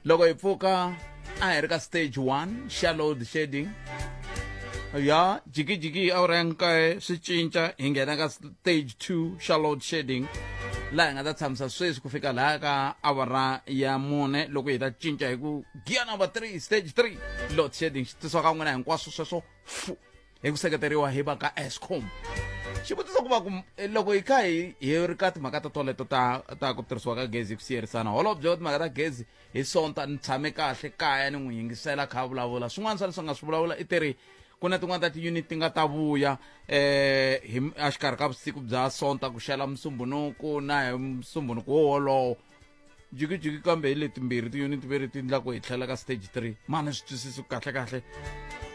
Loko hi pfuka a hi ri ka stage 1 xa load shedding. Ya jikijiki hi awara ya nkaye swi cinca hi nghena ka stage 2 xa load shedding laha hi nga ta tshamisa sweswi ku fika laha ka awara ya mune loko hi ta cinca hi ku gear number 3 stage 3 load shedding xi tisiwa ka n'wina hinkwaswo sweswo fu hi ku seketeriwa hi va ka Eskom. Xivutiso ku va ku eh, loko hi kha hi hi ri ka timhaka ta toleto ta ta ku tirhisiwa ka gezi hi ku siyerisana holobye wa timhaka ta gezi hi sonta ni tshame kahle kaya ni n'wi yingisela kha a vulavula swin'wana swa leswi a nga swi vulavula i tiri ku na tin'wana ta ti-unit ti nga ta vuya eh hi exikarhi ka vusiku bya sonta ku xela musumbunuku na hi musumbunuku wo wolowo jikijiki kambe hi letimbirhi tiyuniti veri ti endla ku hi tlhela ka stage 3 mani swi twisisi kahle kahle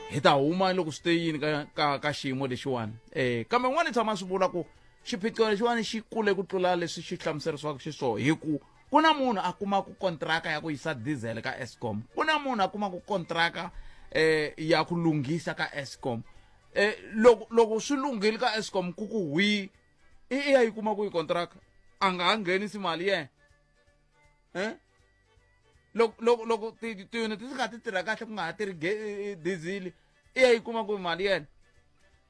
hi ta huma loko swi te yini ka ka ka xiyimo lexiwani eh kambe n'wana tshama swi vula ku xiphiqo lexiwani xi kule ku tlula leswi xi hlamuserisiwaka xiswona hi ku ku na munhu a kumaka kontraka ya ku yisa diesel ka Eskom ku na munhu a kumaka kontraka eh ya ku lunghisa ka Eskom eh loko loko swi lunghile ka Eskom ku ku hwi i ya yi kuma ku yi kontraka a nga ha nghenisi mali yena eh loko loko loko tiyuniti ti nga ti tirha kahle ku nga ha tirhi diesel i ya yi kuma ku mali yena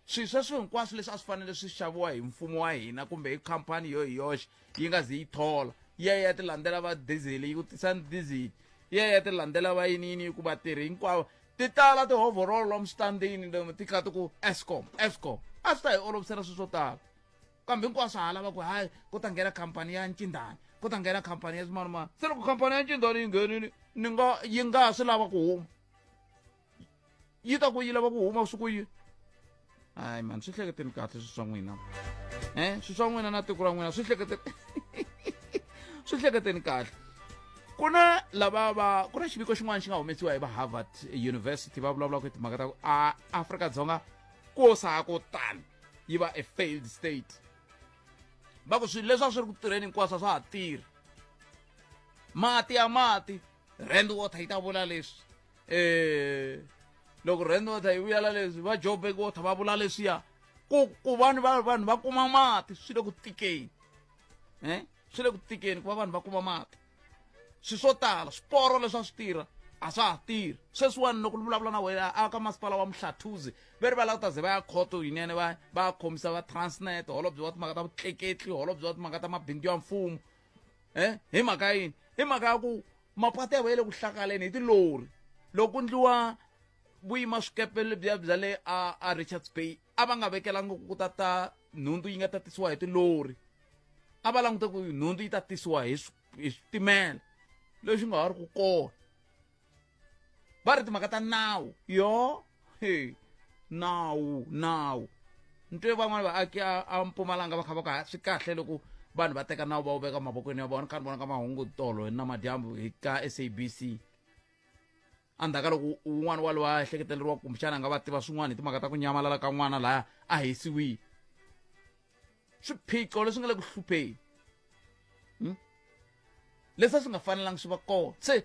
swilo sweswo hinkwaswo leswi a swi fanele swi xaviwa hi mfumo wa hina kumbe hi khampani yo hi yoxe yi nga zi yi thola yi ya ya ti landzela va diesel yi ku tisani diesel yi ya ya ti landzela va yini yini ku vatirhi hinkwavo ti tala tihovorolo lomu switandini lomu ti kha ti ku Eskom Eskom a swi ta hi olovisela swilo swo tala kambe hinkwaswo ha lava ku hayi ku ta nghena khampani ya ncindani ku ta nghena khampani ya swimanimani se loko khampani ya ncindani yi nghenile ni nga yi nga swi lava ku huma yi ta ku yi lava ku huma swi ku yini hayi mani swi hleketeni kahle swi swa n'wina um swi swa n'wina na tiko ra n'wina swi hleketeni swi hleketeni kahle ku na lava va ku na xiviko xin'wana xi nga humesiwa hi va Harvard University va vulavulaka hi timhaka ta ku a Afrika-Dzonga ko sa ko tani yi va a failed state va ku swilo leswi a swi ri ku tirheni hinkwaswo a swa ha tirhi mati ya mati rand water yi ta vula leswi eh loko rand water yi vuyela leswi va Joburg water va vula leswiya ku ku vanhu va vanhu va kuma mati swi le ku tikeni eh swi le ku tikeni ku va vanhu va kuma mati swilo swo tala swiporo leswi a swi tirha a swa ha tirhi sweswiwani loko ni vulavula na wena a ka masipala wa Mhlathuze ve ri va lava ku ta ze va ya khoto yinene va va khomisa va Transnet holobye wa timhaka ta vutleketli holobye wa timhaka ta mabindzu ya mfumo eh hi mhaka yini hi mhaka ya ku mapatu ya va ya le ku hlakaleni hi tilori loko ku ndliwa vuyima swikepe lebyiya bya le a a Richards Bay a va nga vekelanga ku ta ta nhundzu yi nga ta tisiwa hi tilori a va langute ku nhundzu yi ta tisiwa hi hi switimela leswi nga ha ri ku kona va ri timhaka ta nawu yo he nawu nawu ni twe van'wana vaaki a a Mpumalanga va kha va ku ha swi kahle loko vanhu va teka nawu va wu veka mavokweni ya vona kha ni vona ka mahungu tolo hi namadyambu hi ka SABC endzhaku ka loko un'wana wa lowa ehleketeleriwa kumbexana a nga va tiva swin'wana hi timhaka ta ku nyamalala ka n'wana laya a hisiwile swiphiqo leswi nga le ku hlupheni hmm? Leswi a swi nga fanelangi swi va kona se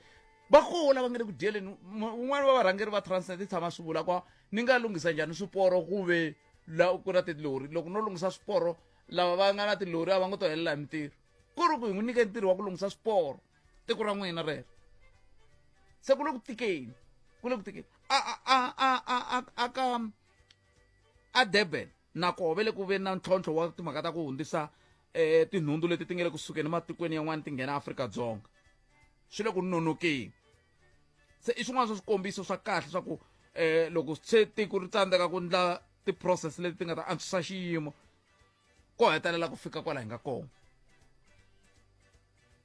va koho lava nga le ku dyeleni un'wana wa varhangeri va Transnet i tshama swi vula kwa ni nga lunghisa njhani swiporo ku ve la ku na tilori loko no lunghisa swiporo lava va nga na tilori a va ngo to helela hi mintirho ku ri ku hi n'wi nyike ntirho wa ku lunghisa swiporo tiko ra n'wina rero se ku le ku tikeni ku le ku tikeni a a a a a a a ka a Durban na koho ve le ku veni na ntlhontlho wa timhaka ta ku hundzisa eh tinhundzu leti ti nga le kusukeni ematikweni yan'wana ti nghena Afrika-Dzonga swi le ku nonokeni se i swin'wana swa swikombiso swa kahle swa ku eh loko se tiko ri tsandzeka ku ndla ti-process leti ti nga ta antswisa xiyimo ko hetelela ku fika kwala hi nga kona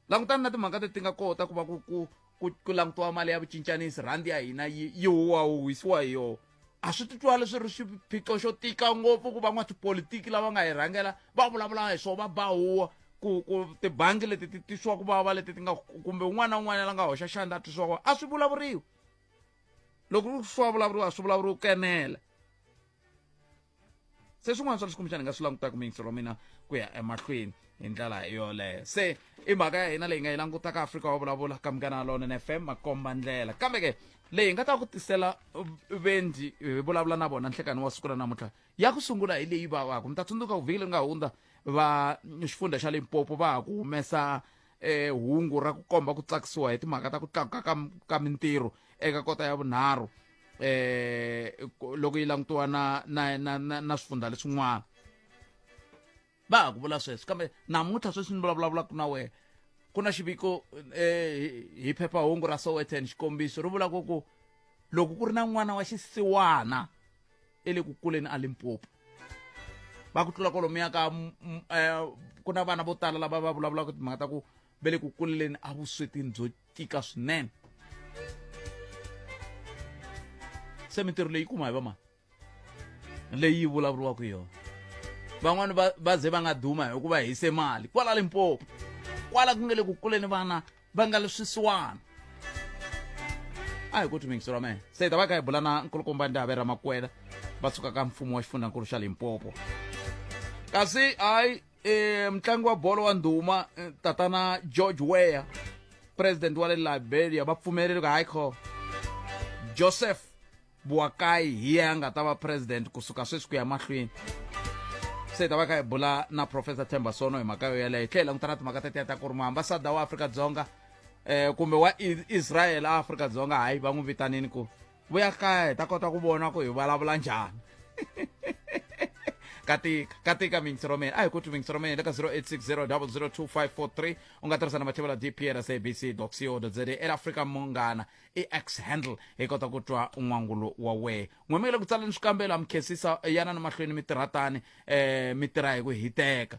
langutani na timhaka leti nga kota ku va ku ku ku ku langutiwa mali ya vucincanisi rhandi ya hina yi yi huwahuwisiwa hi yona a swi titwa leswi ri xiphiqo xo tika ngopfu ku van'watipolitiki lava nga hi rhangela va vulavula hi swona va ba huwa ku ku tibangi leti ti tisiwa ku vava leti ti nga kumbe un'wana na un'wana la nga hoxa xandla a twisiwa ku a swi vulavuriwi loko swi vulavuriwa a swi vulavuriwi ku kenela Se swin'wana swa leswi kumbexana hi nga swi langutaka muyingiseri wa mina ku ya emahlweni hi ndlela yoleyo se i mhaka ya hina leyi nga yi langutaka Afrika wa vulavula ka Munghana Lonene FM makomba ndlela kambe ke leyi hi nga ta ku tisela vendi hi vulavula na vona nhlekani wa siku ra namuntlha ya ku sungula hi leyi vavaka mi ta tsundzuka ku vhiki leri nga hundza va xifundza xa Limpopo va ha ku humesa hungu ra ku komba ku tsakisiwa hi timhaka ta ku tlakuka ka mintirho eka kota ya vunharhu loko yi langutiwa na na na na, na swifundha leswin'wana. Va ha ku vula sweswo, kambe namuntlha sweswi ni vulavulaka na wena ku na xiviko hi phephahungu ra Sowetan, xikombiso ri vula ku loko ku ri na n'wana wa xisiwana e le ku kuleni a Limpopo, va ku tlula kwalomuya ka ku na vana vo tala lava va vulavulaka timhaka ta ku va le ku kuleleni a vuswetini byo tika swinene. Se mintirho leyi kuma hi vamani leyi yi vulavuriwaka hi yona? Van'wani va ze va nga duma hi ku va hise mali kwala Limpopo, kwala ku nga le ku kuleni vana va nga le swisiwana. A hi ku twi ra mehe se hi ta va kha hi bula na nkulukumba Ndave Ramakwela va suka ka mfumo wa xifundzhankulu xa Limpopo. Kasi hayi, mutlangi wa bolo wa ndhuma, tatana George Weah, president wa le Liberia, va pfumerile ku hayi kho Joseph Boakai hi yena a nga ta va president kusuka sweswi ku ya mahlweni. Se hi ta va kha hi bula na Professor Themba Sono hi mhaka yo yeleyo, hi tlhela hi languta na timhaka tetiya ta ku ri muambasada wa Afrika-Dzonga kumbe wa Israel a Afrika-Dzonga, hayi va n'wi vitanini ku vuya kaya hi ta kota ku vona ku hi vulavula njhani. Katika katika mingisi romeni, a hi ku twi mingisi romeni le ka 0860 002543. U nga tirhisa na mathevela dpr sabc co za eAfrika Munghana i X handle, hi kota ku twa n'wangulo wa wehe. N'we mi nga le ku tsaleni swikambelo, mi khensisa, yana na mahlweni mi tirha tani, mi tirha hi ku hiteka,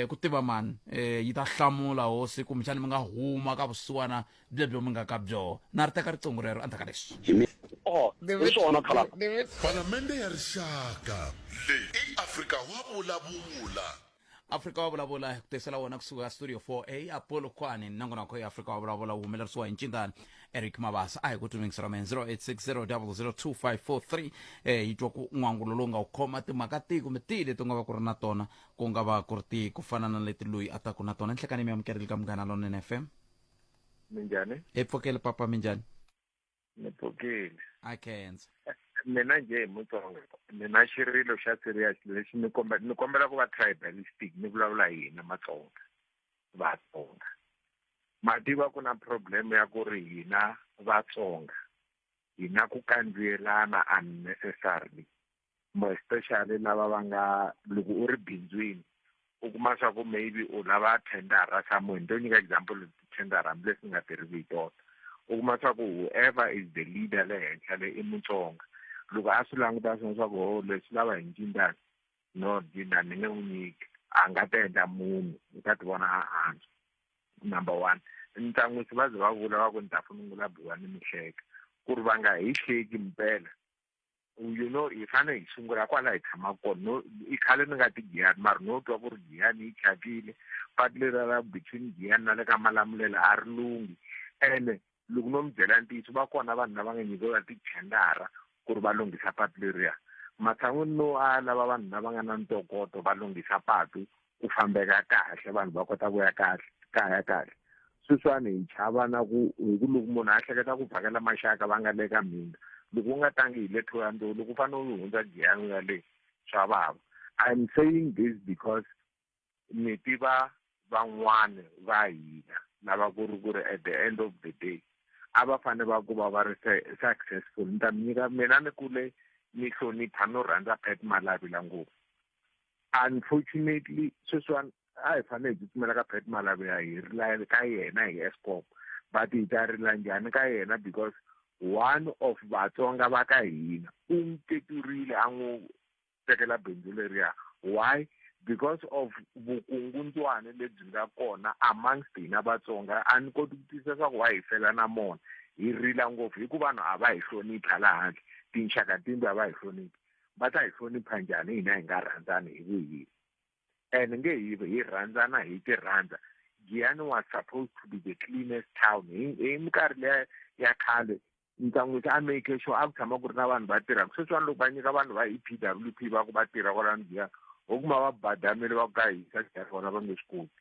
ku tiva mani, yi ta hlamula hosi kumbexani mi nga huma ka vusiwana byebyo mi nga ka byoho. Na ri teka riqingho rero endzhaku ka leswi. Oh, hi swona khalanga. Palamende ya Rixaka. Leyi i Afrika wa Vulavula. Afrika wa Vulavula hi ku tisela wona kusuka Studio 4A a Polokwane. Nongonoko ya Afrika wa Vulavula wu humelerisiwa hi ncindani Eric Mabasa. A hi ku tumingisa ra mehe 0860002543, hi twa ku n'wangulo lowu nga wu khoma timhaka tihi kumbe tihi leti u nga va ku ri na tona, ku nga va ku ri tihi ku fana na leti loyi a taku na tona. Nhlekani mi amukerile ka Munghana Lonene FM. Minjhani? Hi pfukele papa, minjhani? Ni pfukile. A khensa. Mina njhe hi Mutsonga, ni na xirilo xa serious lexi ni kombela, ni kombela ku va tribalistic, ni vulavula hi hina Matsonga. Vatsonga ma tiva ku na problem ya ku ri hina Vatsonga hi na ku kandziyelana unnecessarily, more especially lava va nga loko u ri bindzwini u kuma swa ku maybe u lava tendara somewhere. Ni to nyika example, tendara hambileswi ni nga tirhiki hi tona, u kuma swa ku whoever is the leader le henhla le i Mutsonga. Loko a swi languta swona swa ku ho leswi lava hi ncindani, no ncindani ni nge n'wi nyiki, a nga ta endla munhu u ta ti vona a antswa. Number one, ntsan'wisi va ze va vula va ku ni ta funungula buwa ni mi hleka ku ri va nga hi hleki mpela. You know, hi fanele hi sungula kwala hi tshamaka kona. No, i khale ni nga ti Giyani, mara no twa ku ri Giyani yi thyakile, patu leriya ra between Giyani na le ka Malamulele a ri lunghi. Ene loko no mi byela ntiyiso, va kona vanhu lava nga nyikiwa tithendara ku ri va lunghisa patu leriya. Matshan'wini no a lava vanhu lava nga na ntokoto va lunghisa patu ku fambeka kahle, vanhu va kota ku ya kahle kaya kahle. Sweswiwani hi chava na ku hi ku loko munhu a hleketa ku vhakela maxaka va nga le ka mhinga, loko u nga tangi hi le Thohoyandou, loko u fanele u hundza Giyani u ya le, swa vava. I'm saying this because ni tiva van'wani va hina lava ku ri ku ri at the end of the day a va fanele va ku va va ri successful. Ni ta mi nyika, mina ni kule ni hlonipha no rhandza Pat Malavila ngopfu. Unfortunately sweswiwani a hi fanele hi tsutsumela ka Pat Malavila hi rila ka yena hi Eskom, but hi ta rila njhani ka yena because one of Vatsonga va ka hina u n'wi keturile a n'wi tekela bindzu leriya. Why? Because of vukungundzwani lebyi nga kona amongst hina Vatsonga. A ni koti ku twisisa swa ku why hi fela na mona, hi rila ngopfu hi ku vanhu a va hi hloniphi hala handle, tinxaka timbe a va hi hloniphi. Va ta hi hlonipha njhani hina hi nga rhandzani hi vuhina? And nge hi hi rhandzana hi ti rhandza. Giyani was supposed to be the cleanest town hi minkarhi leya ya khale. Ntsan'wisi a make sure a ku tshama ku ri na vanhu va tirhaka. Sweswiwani loko va nyika vanhu va EPWP va ku va tirha kwalano Giyani, ho kuma va badamile va ku ka hisa Giyani, vona va nge swi koti.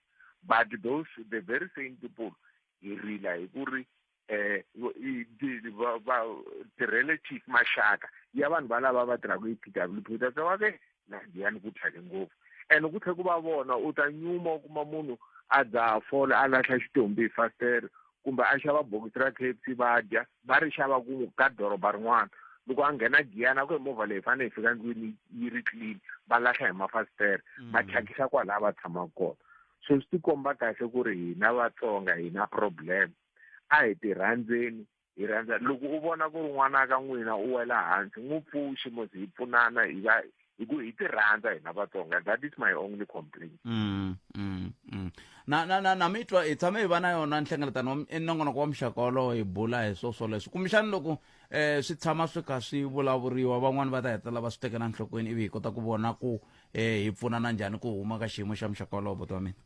But those the very same people hi rila hi ku ri ti-relative, maxaka ya vanhu valava va tirhaka EPWP, ta twa va ke la Giyani ku thyake ngopfu. And ku tlhe ku va vona u ta nyuma u kuma munhu a dzaha fole a lahla xitombi hi fasitere kumbe a xava bokisi ra KFC va dya va ri xava ku ka doroba rin'wana loko a nghena giyana ku hi movha leyi fanele yi fika ndlwini yi ri clean va lahla hi mafasitere va thyakisa kwalaya va tshamaka kona. So swi tikomba kahle ku ri hina Vatsonga hi na problem a hi ti rhandzeni hi rhandza loko u vona ku ri n'wana ka n'wina u wela hansi n'wi pfuxi mos hi pfunana hi va hi ku hi ti rhandza hina Vatsonga. That is my only complaint. Na na na na mi twa hi tshame hi va na yona nhlengeletano wa i nongonoko wa muxaka wolowo hi bula hi swo swoleswo kumbexana loko eh swi tshama swi kha swi vulavuriwa van'wani va ta hetelela va swi tekela enhlokweni ivi hi kota ku vona ku eh hi pfunana njhani ku huma ka xiyimo xa muxaka wolowo buti wa mina.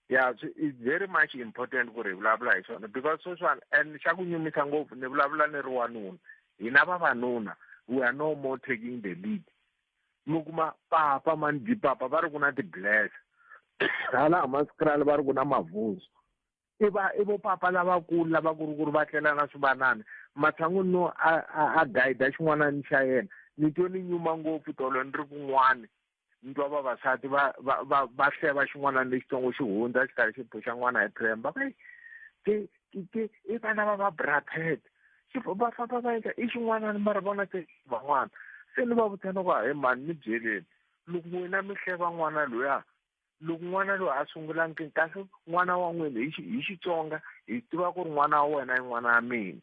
Yeah, it's very much important ku ri hi vulavula hi swona because sweswiwani and xa ku nyumisa ngopfu ni vulavula ni ri wanuna hina vavanuna we are no more taking the lead. Mi kuma papa mani byi papa va ri ku na ti-bless hala Hammanskraal va ri ku na mavhuzo i va i vo papa lavakulu lava ku ri ku ri va tlela na swivanana matshan'wini no a a a guide xin'wanani xa yena ni twe ni nyuma ngopfu tolo ni ri kun'wani ni twa vavasati va va va va hleva xin'wanani lexitsongo xi hundza xi karhi xi phuxa n'wana hi pram va ku ke ke ke i vana va va brathead xi va famba va endla i xin'wanani mara vona se van'wana se ni va vutisa ni ku he mhani ni byeleni loko n'wina mi hleva n'wana luya loko n'wana loyi a sungula nkini kasi n'wana wa n'wina hi hi Xitsonga hi tiva ku ri n'wana wa wena i n'wana wa mina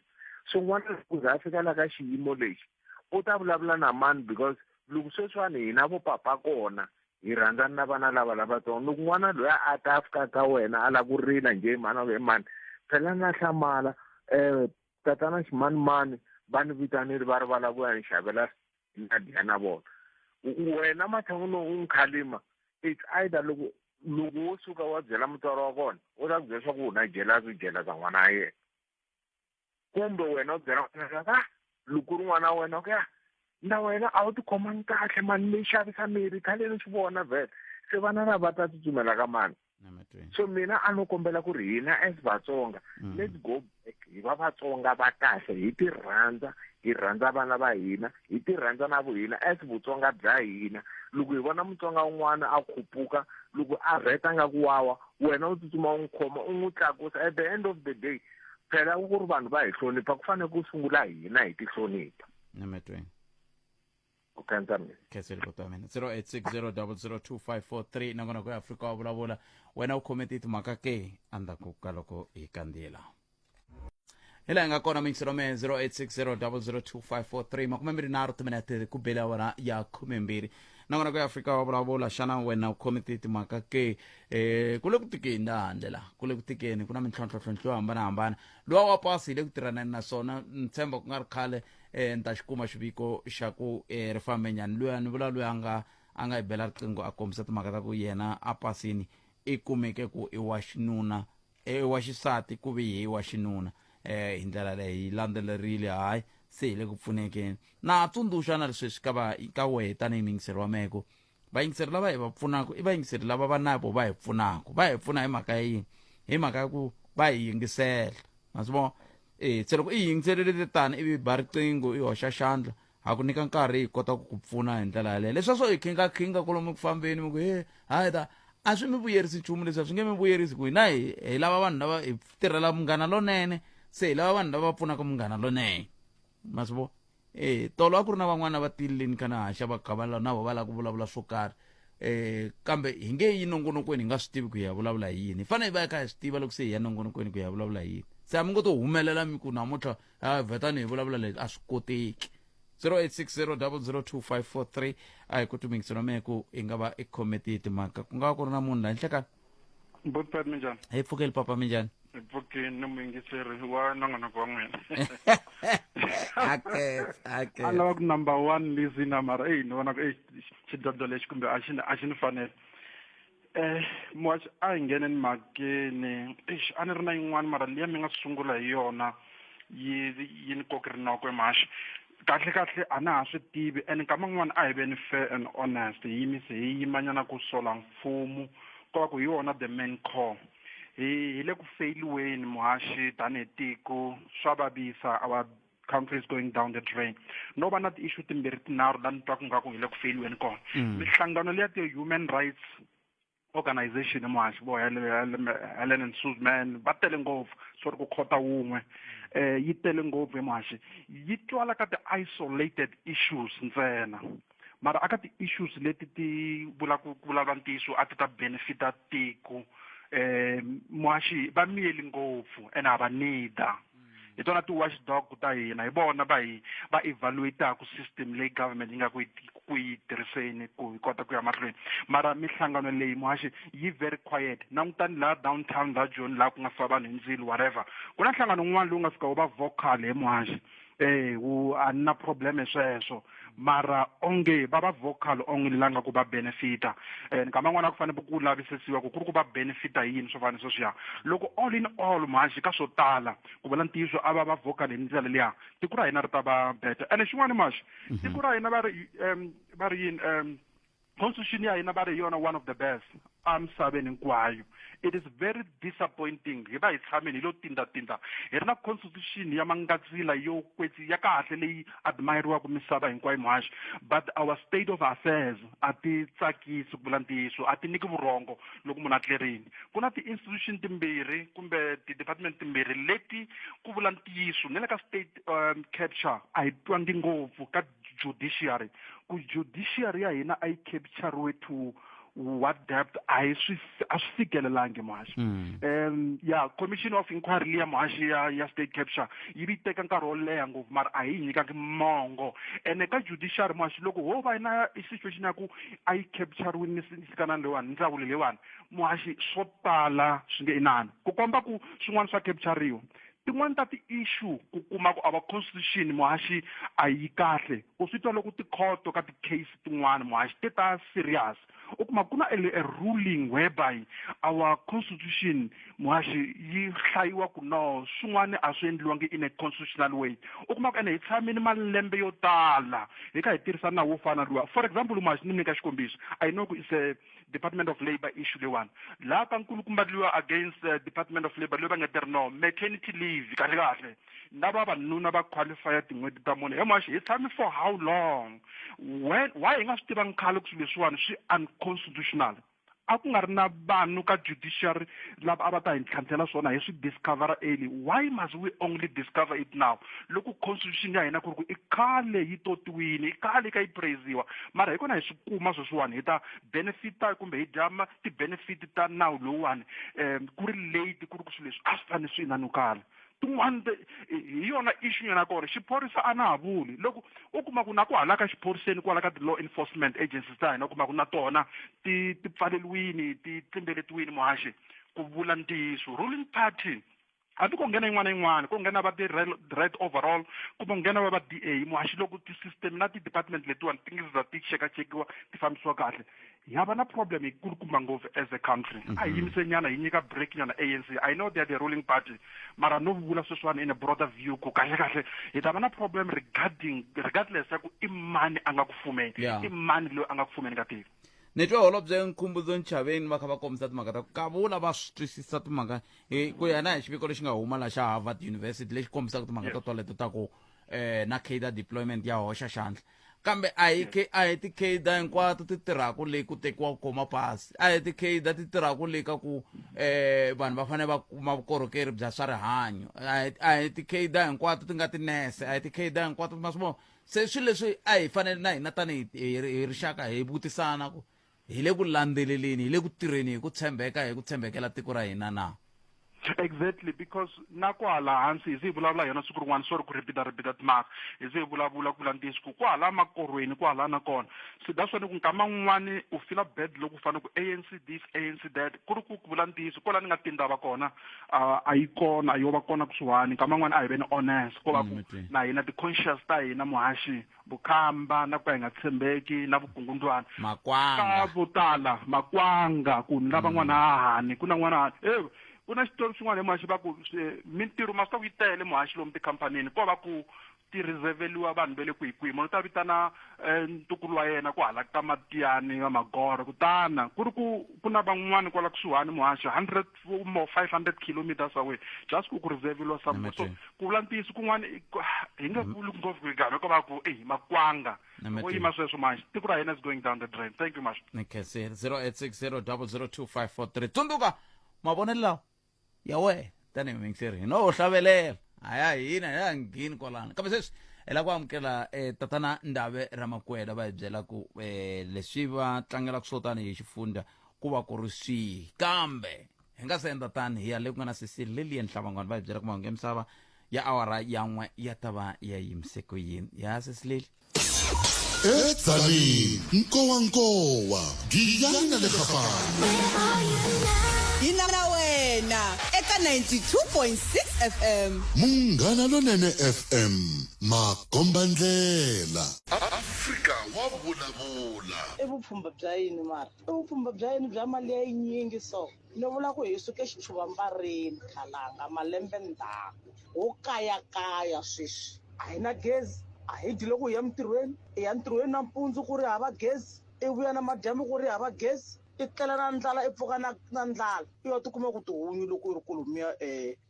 so n'wana loko ku za a fika la ka xiyimo lexi u ta vulavula na mani because loko sweswiwani hina vo papa kona hi rhandzani na vana lava lavatsongo loko n'wana loyi a ta fika ka wena a lava ku rila njhe mhani ku mhani phela na hlamala um tatana ximanimani va ni vitanile va ri va lava ku ya ni xavela na dya na vona wena matshan'wini u n'wi khalima it's either loko loko wo suka wa byela mutswari wa kona u ta ku byela leswaku u na jealous u jealous n'wana wa yena kumbe wena u byela n'wana ah loko ku ri n'wana wa wena ku ya na wena a wu tikhomangi kahle mani mi xavisa miri khale ni swi vona vhele se vana lava va ta tsutsumela ka mani so mina a no kombela ku ri hina as Vatsonga mm. let's go back hi va Vatsonga va kahle hi ti rhandza hi rhandza vana va hina hi ti rhandza na vuhina as Vutsonga bya hina loko hi vona Mutsonga un'wana a khupuka loko a rheta nga ku wawa wena u tsutsuma u n'wi khoma u n'wi tlakusa at the end of the day phela ku ri vanhu va hi hlonipha ku fanele ku sungula hina hi ti hlonipha. Ku khensa mina. Khensile buti wa mina. 0860002543 nakona ku ya Afrika wa vulavula wena u khome timhaka ke endzhaku ka loko hi kandziyela hi laha hi nga kona mingiselo me 0860002543 23 timinete ku bele awara ya 12 nakona ku ya Afrika wa vulavula xana wena u khome timhaka ke eh ku le ku tikeni la handle la ku le ku tikeni ku na mintlhontlho yo hambanahambana luwa wa pasi hi le ku tirhaneni na swona ni tshemba ku nga ri khale eh ni ta xi kuma xiviko xa ku eh, ri fambe njhani luya ni vula luya a nga a nga yi bela riqingho a kombisa timhaka ta ku yena a pasini i kumeke ku i wa xinuna i wa xisati ku vi hi wa xinuna eh hi ndlela leyi yi landzelerile hayi se hi le ku pfunekeni na tsundzuxa na sweswi ka va ka wehe tanihi muyingiseri wa mehe ku vayingiseri lava hi va pfunaka i vayingiseri lava va navo va hi pfunaka va hi pfuna hi mhaka ya yini hi mhaka ya ku va hi yingisela ma swi vona e se loko i yingiserile tani ivi ba riqingho i hoxa xandla ha ku nyika nkarhi hi kota ku ku pfuna hi ndlela yaleyo leswiya swo hi khinga-khinga kwalomu ku fambeni mi ku he hayi ta a swi mi vuyerisi nchumu leswi a swi nge mi vuyerisi ku hina hi hi lava vanhu lava hi tirhela munghana lonene se hi lava vanhu lava pfunaka munghana lonene ma swi vona e tolo a ku ri na van'wana va tilini kha na haxa va kha na vo va lava ku vulavula swo karhi eh kambe hi nge yi nongonokweni hi nga swi tivi ku hi ya vulavula hi yini hi fanele hi va hi kha hi swi tiva loko se hi ya nongonokweni ku hi ya vulavula hi yini se a mi ngo to humelela mi ku namuntlha a vhetani hi vulavula leswi a swi koteki 0860002543 a hi ku tumingiselo mehe ku hi nga va i khome tihi timhaka ku nga va ku ri na munhu laha nhlekani Botpet minjhani? Hi pfukeli papa minjhani? Hi pfukini ni muyingiseri wa nongonoko wa n'wina. Haketse, haketse. A lava ku number one listener mara eyi ni vona ku eyi xidlodlo lexi kumbe a xi a xi ni fanele. Eh muhaxi a hi ngheneni mhakeni eish a ni ri na yin'wana mara liya mi nga sungula hi yona yi yi ni koke rinoko muhaxi. Kahle kahle a na ha swi tivi and nkama wun'wana a hi veni fair and honest hi yimise hi yimanyana ku sola mfumo ko va ku hi wona the main core hi hi le ku feyiliweni muhaxi tanihi tiko swa vavisa our country is going down the drain no va na ti-issue timbirhi tinharhu la ni twaku nga ku hi le ku feyiliweni kona mm. mihlangano liya ti-human rights Organization muhaxi vo Helen and Suzman va tele ngopfu, sorry ku khota wun'we, yi tele ngopfu hi muhaxi, yi twala ka ti-isolated issues ntsena, mara aka ti-issues leti ti vula ku vulavula ntiyiso a ti ta benefita tiko, muhaxi va miyeli ngopfu ene a va nida. Hi tona ti-watchdog ta hina, hi vona va hi va evaluataku system leyi government yi nga ku yi tirhiseni ku hi kota ku ya mahlweni. Mara mihlangano leyi, muhaxi, yi very quiet. Langutani laha downtown, laha Joni, laha ku nga fa vanhu hi ndzilo, whatever, ku na nhlangano wun'wana lowu nga fika wu va vocal he muhaxi. Wu a ni na problem hi sweswo, mara onge va va vocal onge la nga ku va benefita. Nkama n'wana ku fanele ku lavisisiwa ku ku ri ku va benefita hi yini swo fana sweswiya. Loko all in all, muhaxi, ka swo tala, ku vula ntiyiso, a va va vocal hi ndlela liya, tiko ra hina ri ta va better. Ene xin'wana, muhaxi, tiko ra hina va ri va ri yini, constitution ya hina va ri hi yona one of the best emisaveni hinkwayo. It is very disappointing hi va hi tshameni hi lo tindatinda hi ri na constitution ya mangatsila yo kwetsi ya kahle leyi admiriwaka misava hinkwayo, muhaxi, but our state of affairs a ti tsakisi, ku vula ntiyiso, a ti nyiki vurhongo loko munhu a tlerini. Ku na ti-institution timbirhi kumbe ti-department timbirhi leti, ku vula ntiyiso, ni le ka state capture a hi twangi ngopfu ka judiciary, ku judiciary ya hina a yi capturiwe to what depth, a hi swi a swi fikelelangi, muhaxi. Ya commission of inquiry liya, muhaxi, ya state capture yi vi teka nkarhi wo leha ngopfu, mara a hi yi nyikangi mongo. Ene ka judiciary, muhaxi, loko ho va na situation ya ku a yi capturiwini nsikanani leyiwani, ndzawulo leyiwani, muhaxi, swo tala swi nge inani ku komba ku swin'wana swa capturiwa. Tin'wani ta ti-issue ku kuma ku our constitution, muhaxi, a yi kahle, u swi twa loko tikhoto ka ti-case tin'wani, muhaxi, ti ta serious, u kuma ku na a ruling whereby our constitution, muhaxi, yi hlayiwa ku no swin'wana a swi endliwangi in a constitutional way. U kuma ku ene hi tshamini malembe yo tala hi kha hi tirhisa nawu wo fana luwa. For example, muhaxi, ni nyika xikombiso, I know ku is a Department of Labor issue leyiwani, laha ka nkulukumba luwa against Department of Labor, loyi va nga ti ri no maternity leave kahle kahle na vavanuna va qualifya tin'hweti ta mune. He muhaxi, hi tshame for how long? When, why hi nga swi tivangi khale ku swilo leswiwani swi unconstitutional? A ku nga ri na vanhu ka judiciary lava a va ta hi ntlhantlhela swona hi swi discovera early? Why must we only discover it now, loko constitution ya hina ku ri ku i khale yi totiwini, i khale ka yi praisiwa, mara hi kona hi swi kuma sweswiwani hi ta benefita kumbe hi dya ti-benefit ta nawu lowuwani ku ri late, ku ri ku swilo leswi a swi fanele swi inanukala tin'wani? Hi yona issue nyana kona. Xiphorisa a na ha vuli, loko u kuma ku na ku hala ka xiphoriseni, kwala ka ti-law enforcement agencies ta hina, u kuma ku na tona ti pfaleliwini, ti tlimbeletiwini, muhaxi. Ku vula ntiyiso, ruling party, hambi ko nghena yin'wana na yin'wana, ko nghena va ti-red overall kumbe ku nghena va DA, muhaxi, loko ti-system na ti-department letiwani ti nge za ti chekachekiwa, ti fambisiwa kahle, hi ha va na problem yi kulukumba ngopfu as a country. A hi yimise nyana, hi nyika break nyana ANC. I know they are the ruling party, mara no vula sweswiwani in a broader view ku kahle kahle hi ta va na problem regarding regardless ya ku i mani a nga ku fumeni, i mani loyi a nga ku fumeni ka tiko. Ni twe holobye Nkhumbuzo Nchaveni va kha va kombisa timhaka ta ku kavula va swi twisisa timhaka hi ku ya na hi xiviko lexi nga huma la xa Harvard University lexi kombisaka timhaka ta toleto ta ku na cadre deployment ya hoxa xandla, kambe a hi a hi ti-cadre hinkwato ti tirhaka le ku tekiwa ku koma pasi, a hi ti-cadre ti tirhaka le ka ku vanhu va fanele va kuma vukorhokeri bya swa rihanyo, a hi ti-cadre hinkwato ti nga tinese, a hi ti-cadre hinkwato ma swi vona. Se swilo leswi a hi fanele na hina tanihi hi rixaka hi vutisana ku hi le ku landzeleleni, hi le ku tirheni hi ku tshembeka, hi ku tshembekela tiko ra hina na? Exactly, because na kwala hansi hi ze hi vulavula yona siku rin'wana, sorry ku repeat repeat timhaka, hi ze hi vulavula, ku vula ntiyiso, ku kwala makorweni kwala na kona. So that's why ni ku nkama wun'wani u feel bad loko u fanele ku ANC this, ANC that, ku ri ku vula ntiyiso kwala ni nga tindava kona a yi kona, a yo va kona kusuhani. Nkama wun'wani a hi veni honest, ko va ku na hina ti-conscious ta hina, muhaxi, vukhamba na ku ka hi nga tshembeki na vukungundwana. Makwanga. Ka vo tala makwanga, ku ni lava n'wana hahani, ku na n'wana e ku na xitori xin'wana hi muhaxi, va ku mintirho ma swi ta ku yi tele, muhaxi, lomu tikhampanini ko va ku Ti reserveliwa vanhu va le kwihi kwihi. Munhu u ta vitana ntukulu wa yena ku hala ka Matiyani va Magoro, kutana ku ri ku ku na van'wani kwala kusuhani muhaxi 100 more 500 kilometers away just ku ku reserveliwa somewhere. So ku vula ntiyiso kun'wana hi nga vuli ngopfu ku game ko va ku eyi makwanga. Loko yima sweswo manje tiko ra hina is going down the drain. Thank you much. Ni khensile. 0860002543. Tsundzuka mavonelo lawa ya wena tanihi muyingiseri hi no hlavelela a ya hina ya nghini kwalano. Kambe sweswi hi lava ku amukela tatana Ndave Ramakwela va hi byela ku leswi va tlangelaka swo tani hi xifundza ku va ku ri swihi. Kambe hi nga se endla tani hi ya le ku nga na sesi Lilian Hlabangwana va hi byela ku mahungu ya misava ya awara ya n'we ya ta va ya yimise ku yini. Ya sesi Lili. Edzanini, nkowankowa, Giyani na le Gapane. Hi na wena eka 92.6 FM. Munghana Lonene FM, makombandlela. Afrika wa vulavula. I vupfhumba bya yini mara? I vupfhumba bya yini bya mali ya yinyingi so? Ni vula ku hi suke xichuvambareni khalanga malembe ndzhaku ho kayakaya sweswi a hi na gezi a hi dyi loko hi ya mintirhweni i ya ntirhweni nampundzu ku ri hava gezi i vuya na madyambu ku ri hava gezi i tlela na ndlala i pfuka na na ndlala i ya tikuma ku tihunyi loko i ri kolomiya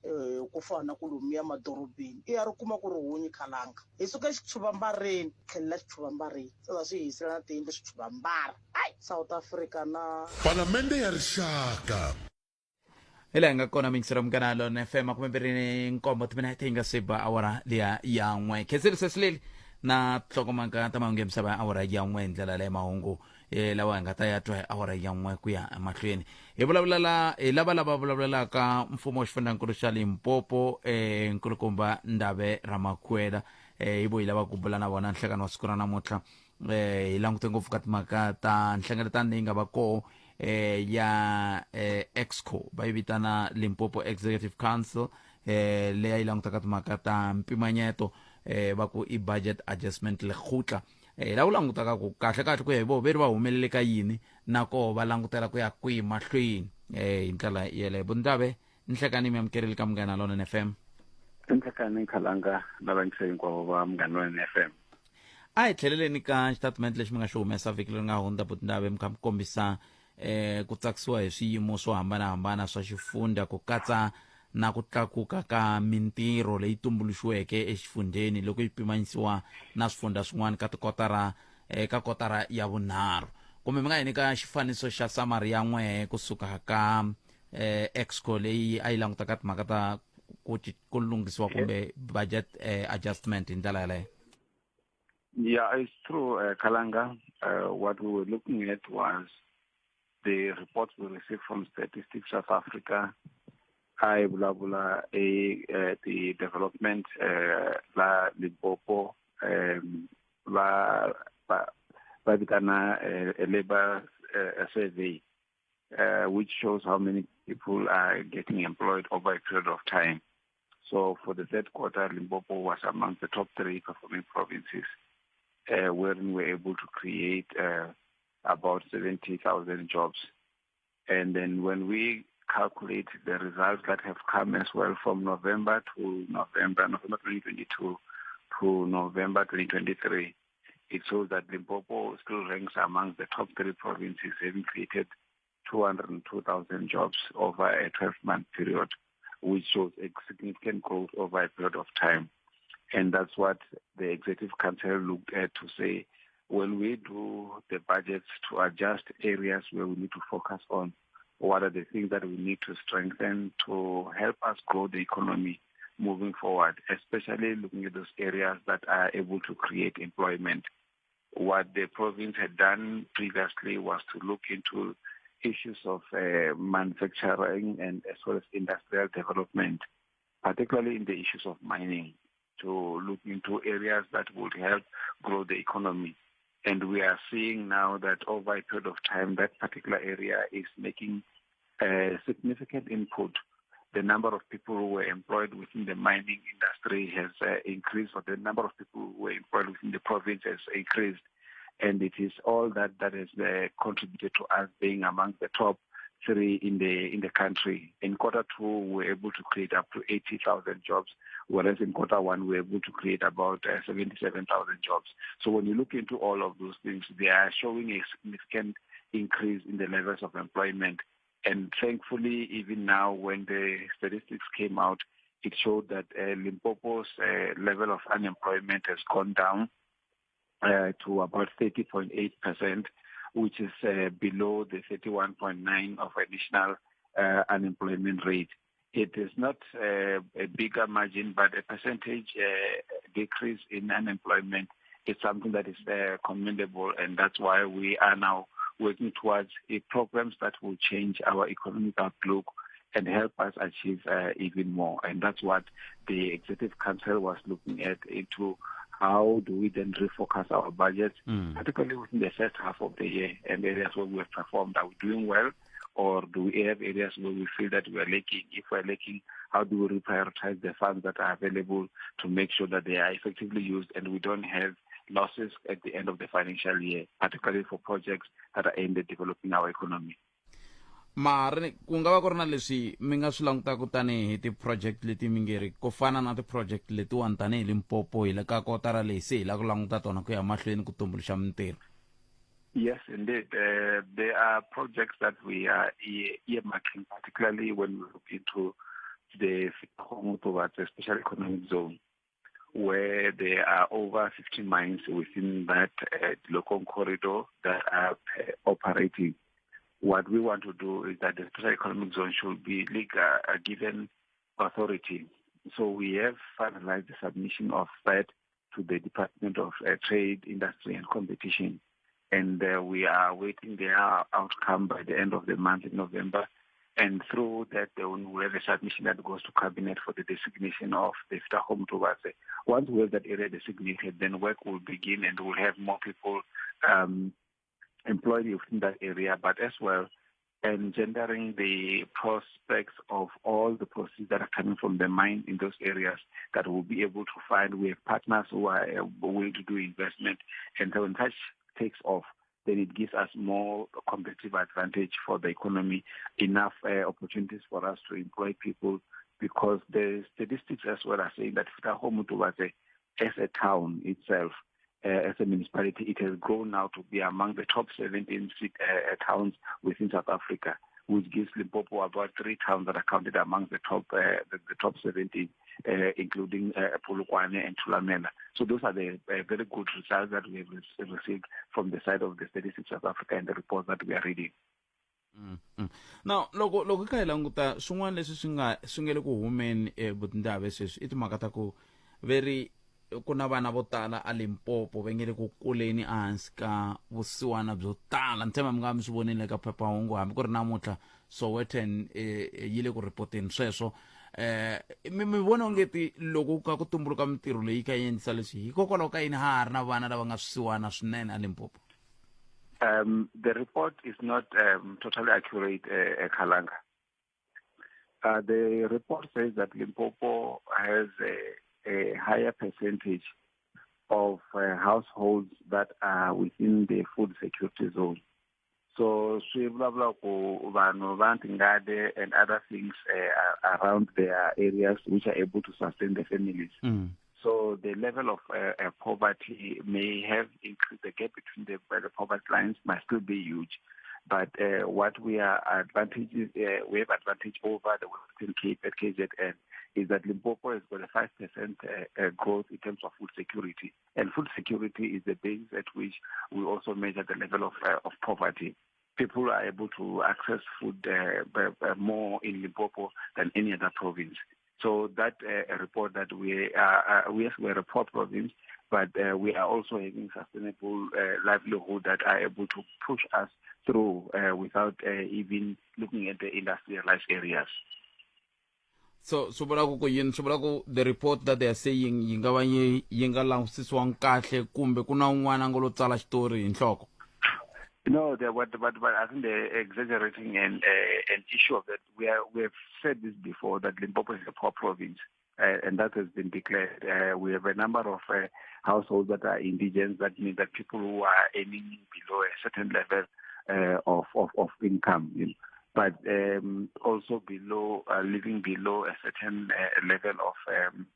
um ku fana na kolomiya madorobeni i ya ri kuma ku ri hunyi khalanga hi suka xichuvambareni tlhelela xichuvambareni se va swi hisela na tiyindlu swichuvambara ai South Africa na Palamende ya Rixaka. Hi laha hi nga kona mingisero munghana lona FM 27 timinete yi nga se ba awara liya ya n'we. Khensile sesileli na nhlokomhaka ta mahungu ya misava ya awara ya n'we hi ndlela leyi mahungu lawa hi nga ta ya twa hi awara ya n'we ku ya emahlweni. Hi vulavulela hi lava lava vulavulelaka mfumo wa xifundzankulu xa Limpopo nkulukumba Ndave Ramakuela hi vo hi lava ku bula na vona nhlekani wa siku ra namuntlha. Hi langute ngopfu ka timhaka ta nhlengeletano leyi nga va koho ya exco va yi vitana Limpopo Executive Council leyi a yi langutaka timhaka ta mpimanyeto va ku i budget adjustment lekgotla la wu langutaka ku kahle kahle ku ya hi voho veri va humelele ka yini na koho va langutela ku ya kwihi mahlweni hi ndlela yeleyo. Bundave nhlekani mi amukerile ka Munghana Lonene FM. Nhlekani Khalanga na vayingiseri hinkwavo va Munghana Lonene FM. A hi tlheleleni ka xitatimende lexi mi nga xi humesa vhiki leri nga hundza Bundave mi kha mi kombisa ku tsakisiwa hi swiyimo swo hambanahambana swa xifundza ku katsa na ku tlakuka ka mintirho leyi tumbuluxiweke exifundzheni loko yi pimanyisiwa na swifundza swin'wana ka tikotara ka kotara ya vunharhu. Kumbe mi nga hi nyika xifaniso xa summary ya n'wehe kusuka ka exco leyi a yi languta ka timhaka ta ku lunghisiwa kumbe budget adjustment hi ndlela yaleyo. Yeah, it's true, Kalanga. What we were looking at was the reports we received from Statistics South Africa. I vulavula the development la Limpopo, va va va vitana a labor survey, which shows how many people are getting employed over a period of time. So for the third quarter, Limpopo was among the top 3 performing provinces, wherein we were able to create about 70,000 jobs. And then when we calculate the results that have come as well from November to November, November 2022 to November 2023, it shows that Limpopo still ranks among the top 3 provinces, having created 202,000 jobs over a 12-month period, which shows a significant growth over a period of time. And that's what the Executive Council looked at to say, when we do the budgets to adjust areas where we need to focus on, what are the things that we need to strengthen to help us grow the economy moving forward, especially looking at those areas that are able to create employment. What the province had done previously was to look into issues of manufacturing and as well as industrial development, particularly in the issues of mining, to look into areas that would help grow the economy. And we are seeing now that over a period of time, that particular area is making a significant input. The number of people who were employed within the mining industry has increased, or the number of people who were employed within the province has increased. And it is all that that has contributed to us being among the top three in the in the country. In quarter two, we were able to create up to 80,000 jobs, whereas in quarter one, we were able to create about 77,000 jobs. So when you look into all of those things, they are showing a significant increase in the levels of employment. And thankfully, even now, when the statistics came out, it showed that Limpopo's level of unemployment has gone down to about 30.8%, which is below the 31.9 of a national unemployment rate. It is not a bigger margin, but a percentage decrease in unemployment is something that is commendable, and that's why we are now working towards programs that will change our economic outlook and help us achieve even more. And that's what the Executive Council was looking at into how do we then refocus our budgets, particularly within the first half of the year, and areas where we have performed. Are we doing well, or do we have areas where we feel that we are lacking? If we are lacking, how do we reprioritize the funds that are available to make sure that they are effectively used and we don't have losses at the end of the financial year, particularly for projects that are aimed at developing our economy? Mara ku nga va ku ri na leswi mi nga swi langutaka tanihi ti-project leti mi nge ri ku fana na ti-project letiwani tanihi Limpopo hi le ka kotara leyi se hi lava ku languta tona ku ya mahlweni ku tumbuluxa mintirho? Yes, indeed. There are projects that we are earmarking, particularly when we look into the Fitago Special Economic Zone, where there are over 50 mines within that Dilokong corridor that are operating. What we want to do is that the Special Economic Zone should be a given authority. So we have finalized the submission of that to the Department of Trade, Industry and Competition. And we are awaiting their outcome by the end of the month in November. And through that, they will have a submission that goes to Cabinet for the designation of the Fetakgomo Tubatse. Once we have that area designated, then work will begin and we'll have more people employed within that area, but as well engendering the prospects of all the proceeds that are coming from the mine in those areas that we'll be able to find. We have partners who are willing to do investment, and so when such takes off, then it gives us more competitive advantage for the economy, enough opportunities for us to employ people, because the statistics as well are saying that Fetakgomo Tubatse as a town itself, as a municipality, it has grown now to be among the top 17 towns within South Africa, which gives Limpopo about 3 towns that are counted among the top the top 17, including Polokwane and Thulamela. So those are the very good results that we have received from the side of the Statistics South Africa and the reports that we are reading. Now loko loko kha hi languta swin'wana leswi swi nga swi nge le ku humeni vutindave sweswi i timhaka ta ku veri ku na vana vo tala a Limpopo va nge le ku kuleni ehansi ka vusiwana byo tala. Ni tshemba mi nga mi swi vonile ka phephahungu hambi ku ri namuntlha Sowetan yi le ku ripoteni sweswo. Mi vona ongeti loko ka ku tumbuluka mintirho leyi ka yi endlisa leswi hikokwalaho ka yini ha ha ri na vana lava nga swisiwana swinene a Limpopo? The report is not totally accurate, Kalanga. The report says that Limpopo has a higher percentage of households that are within the food security zone. So, swi vulavula ku vanhu va tingade and other things around their areas which are able to sustain the families. So the level of poverty may have increased. The gap between the poverty lines might still be huge. But what we are advantages, we have advantage over the Western Cape at KZN is that Limpopo has got a 5% growth in terms of food security. And food security is the basis at which we also measure the level of poverty. People are able to access food more in Limpopo than any other province. So that report that we are, yes, we're a poor province, but we are also having sustainable livelihood that are able to push us through without even looking at the industrialized areas. So swi vula ku yini? Swi vula ku the report that they are saying yi nga va yi yi nga langutisiwangi kahle kumbe ku na un'wana a nga lo tsala xitori hi nhloko? No, but I think they're exaggerating an issue of that. We have said this before, that Limpopo is a poor province, and that has been declared. We have a number of households that are indigent. That means that people who are earning below a certain level of income. You know. but um, also below uh, living below a certain uh, level of um,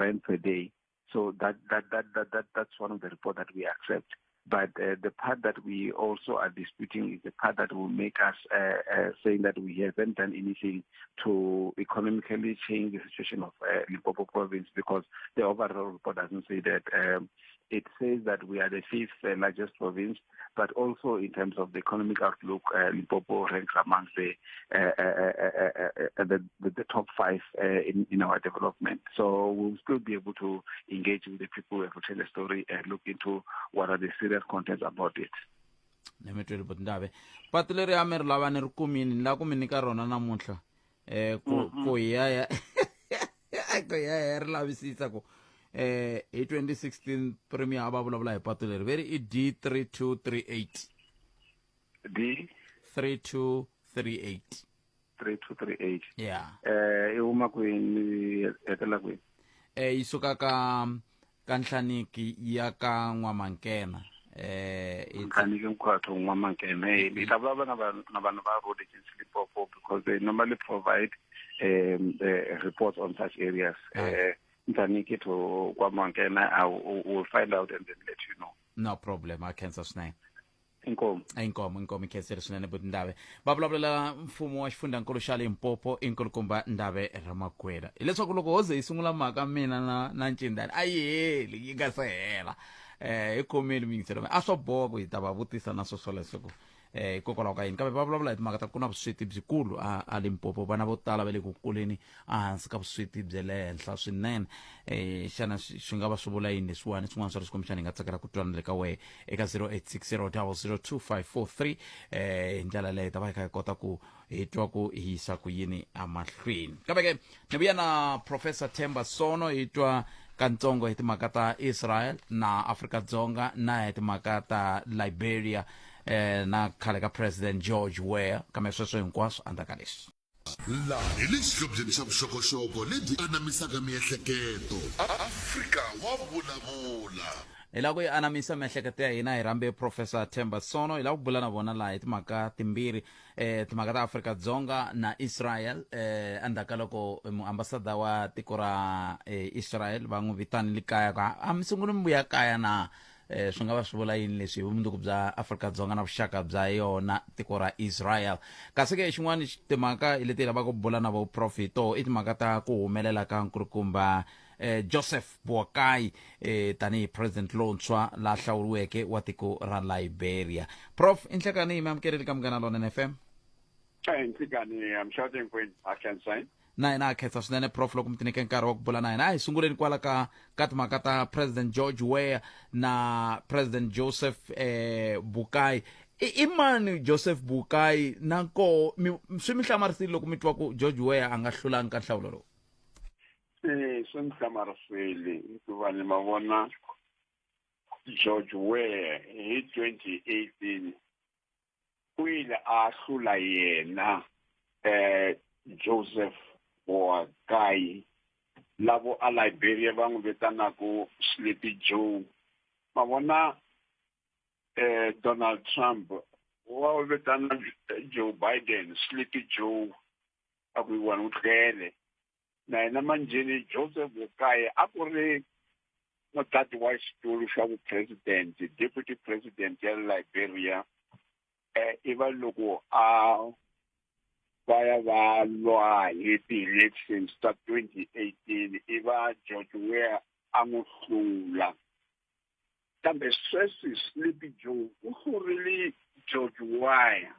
rent per day. So that, that, that, that, that that's one of the report that we accept. But uh, the part that we also are disputing is the part that will make us uh, uh, saying that we haven't done anything to economically change the situation of uh, Limpopo province because the overall report doesn't say that. Um, it says that we are the fifth uh, largest province, but also in terms of the economic outlook, uh, Limpopo ranks amongst the, uh, uh, uh, the, the, the top five in, in our development. So we'll still be able to engage with the people who have written the story and look into what are the serious contents about it. ni mi tweli buti patu leri a mi ri lava ni ri kumini ni lava ku mi nyika rona namuntlha um ku mhm. ku hi ya ya ku ya ya ri lavisisa ku eh hi 2016 premier a va vulavula hi patu leri veri i d 3238 d 3238 3238 yeah eh i huma kwini hetelela kwini eh yi suka ka ka nhlaniki ya ka n'wamankena eh nhlaniki nkhwatho n'wamankena eh ni ta vulavula na vanhu na vanhu va road agency Limpopo because they normally provide um uh, reports on such areas eh nhlaniki to kwamankena I will find out and then let you know no problem a khensa swinene inkomu inkomu inkomu ikhensile swinene buti ndave va vulavulela mfumo wa xifundzankulu xa limpopo i nkulukumba ndave ramakwela hileswaku loko ho ze yi sungula mhaka mina na na ncindani a yi heli yi nga se hela eh hi khomile miyingiselo a swo boha ku hi ta va vutisa na swo swoleswo ku eh hikokwalaho ka yini kambe va vulavula hi timhaka ta ku na vusweti byikulu a a Limpopo vana vo tala va le ku kuleni ehansi ka vusweti bya le henhla swinene eh xana swi nga va swi vula yini leswiwani swin'wana swa leswi kumbexana hi nga tsakela ku twana le ka wehe eka 0860002543 eh hi ndlela leyo hi ta va hi kha hi kota ku hi twa ku hi yisa ku yini emahlweni kambe ke ni vuya na professor Themba Sono hi twa kantsongo hi timhaka ta Israel na Afrika-Dzonga na hi timhaka ta Liberia eh, na khale ka president George Weah kambe sweswo hinkwaswo endzhaku ka leswi Laha hi le xihlobyeni xa vuxokoxoko lebyi anamisaka miehleketo. Afrika wa vulavula. Hi lava ku yi anamisa miehleketo ya hina hi rhambe Professor Themba Sono hi lava ku bula na vona laha hi timhaka timbirhi eh, timhaka ta Afrika-Dzonga na Israel eh, endzhaku ka loko muambasada wa tiko ra eh, Israel va n'wi vitanile kaya ka a mi sunguli mi vuya kaya na eh, swi nga va swi vula yini leswi hi vumundzuku bya Afrika-Dzonga na vuxaka bya yona tiko ra Israel kasi ke xin'wana timhaka hi leti hi lavaka ku bula na vo prof hi toho i timhaka ta ku humelela ka nkulukumba eh, Joseph Boakai eh, tanihi president lontshwa la hlawuriweke wa tiko ra Liberia prof i nhlekani mi amukeleli ka Munghana Lonene FM Nhlikani I'm shouting kwini I can say na hina ha khensa swinene prof loko mi tinike nkarhi wa ku bula na hina a hi sunguleni kwala ka ka timhaka ta president George Weah na president Joseph eh, Boakai i, i mani Joseph Boakai na nkoho mi, swi mi hlamarisile loko mi twa ku George Weah a nga hlulangi ka nhlawulo lowu Se swi ni hlamarisile hikuva ni ma vona George Weah hi 2018 u yile a hlula yena eh Joseph Boakai lavo a Liberia va n'wi vitanaku Sleepy Joe ma vona eh Donald Trump wa vitana Joe Biden Sleepy Joe a ku yiwani u tlele na yena manjheni Joseph Boakai a ku ri mutati wa xitulu xa vupresident deputy president ya Liberia eh iva loko a va ya va lwa hi ti-elections ta 2018 iva George Weah a n'wi hlula kambe sweswi Sleepy Joe u hlurile George Weah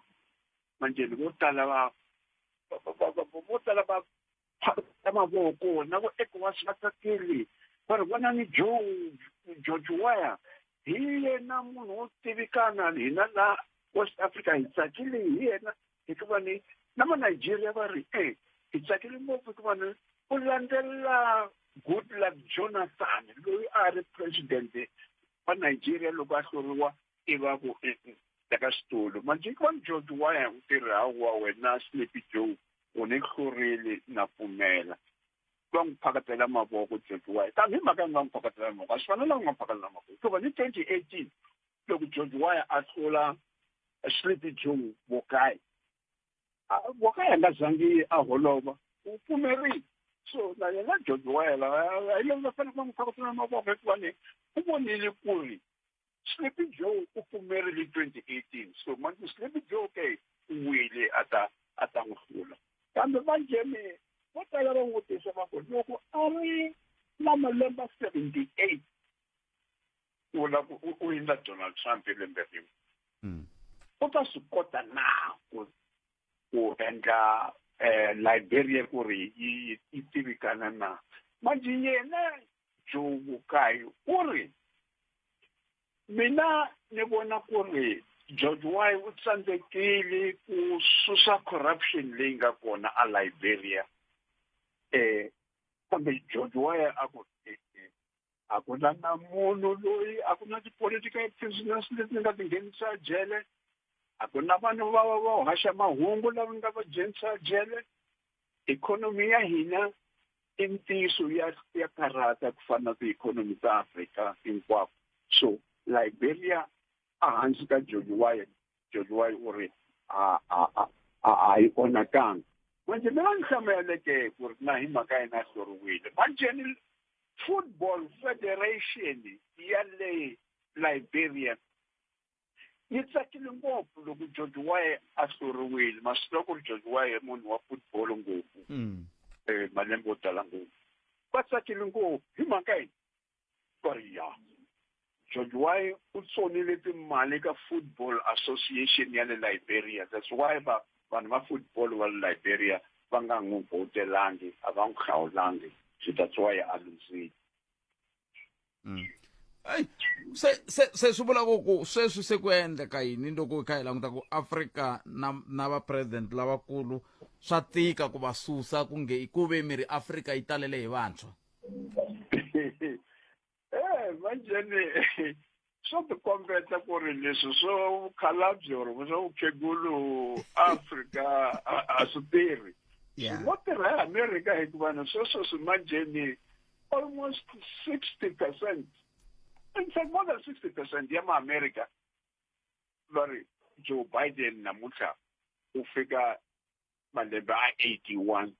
manjheni vo tala va vo tala va phakela mavoko na vo ECOWAS va tsakile va ri vonani Joe George Weah hi yena munhu wo tivikana hina la West Africa hi tsakile hi yena hikuva ni na ma Nigeria va ri e hi tsakile ngopfu hikuva ni u landzelela Goodluck Jonathan loyi a ri president wa Nigeria loko a hluriwa i va ku teka xitulu manje ku va George Weah u tirha wa wena Sleepy Joe u ni hlurile na pfumela va n'wi phakatela mavoko George Weah kambe hi mhaka nga n'wi phakatela mavoko a swi fanelanga nga phakatela mavoko hikuva ni 2018 loko George Weah a hlula Sleepy Joe Boakai Boakai a nga zangi a holova u pfumerile so na yena George Weah hi loko va fanele va n'wi phakutela mavoko hikuva ni u vonile ku ri Sleepy Joe u pfumerile 2018 so manje Sleepy Joe ke u wile a ta a ta n'wi hlula kambe manjheni vo tala va n'wi vutisa va ku loko a ri na malembe 78 u la ku u hindza Donald Trump hi lembe rin'we mm. u ta swi kota na ku ku endla eh, Liberia ku ri yi yi tivikana na manje yena Joe Boakai u ri mina ni vona ku ri George Weah u tsandzekile ku susa corruption leyi nga kona a Liberia eh kambe George Weah a ku eh, eh, a ku na na munhu loyi a ku na ti-political prisoners leti ni nga ti nghenisa jele a ku na vanhu va va haxa mahungu lava nga va nghenisa jele ikhonomi ya hina i ntiyiso ya ya karhata ku fana na tiikhonomi ta Afrika hinkwako so Liberia ehansi ka George Weah George Weah u ri a a a a yi onhakanga manje mina ni hlameleke ku ri na hi mhaka yena a hluriwile manjheni Football Federation ya le Liberia yi tsakile ngopfu loko George Weah a hluriwile ma swi tiva ku ri George Weah i munhu wa football ngopfu mm. eh, malembe yo tala ngopfu va tsakile ngopfu hi mhaka yini va ri ya George Weah u tsonile timali ka Football Association ya le Liberia that's why va vanhu va football va le Liberia va nga n'wi votelangi a va n'wi hlawulangi so that's why a luzile mm. Ay, se se se swi vula ku ku sweswi se ku endleka yini loko hi kha hi languta ku Afrika na na va president lavakulu swa tika ku va susa ku nge ku ve mi ri Afrika yi talele hi vantshwa Eh, manjheni swo tikombeta ku ri leswi swo vukhalabye or swo vukhegulu Afrika a swi tirhi swi ngo tirha eAmerika hikuva na sweswo swi manjheni almost 60 percent in fact more than 60 percent ya maAmerika va ri Joe Biden namuntlha u fika malembe a 81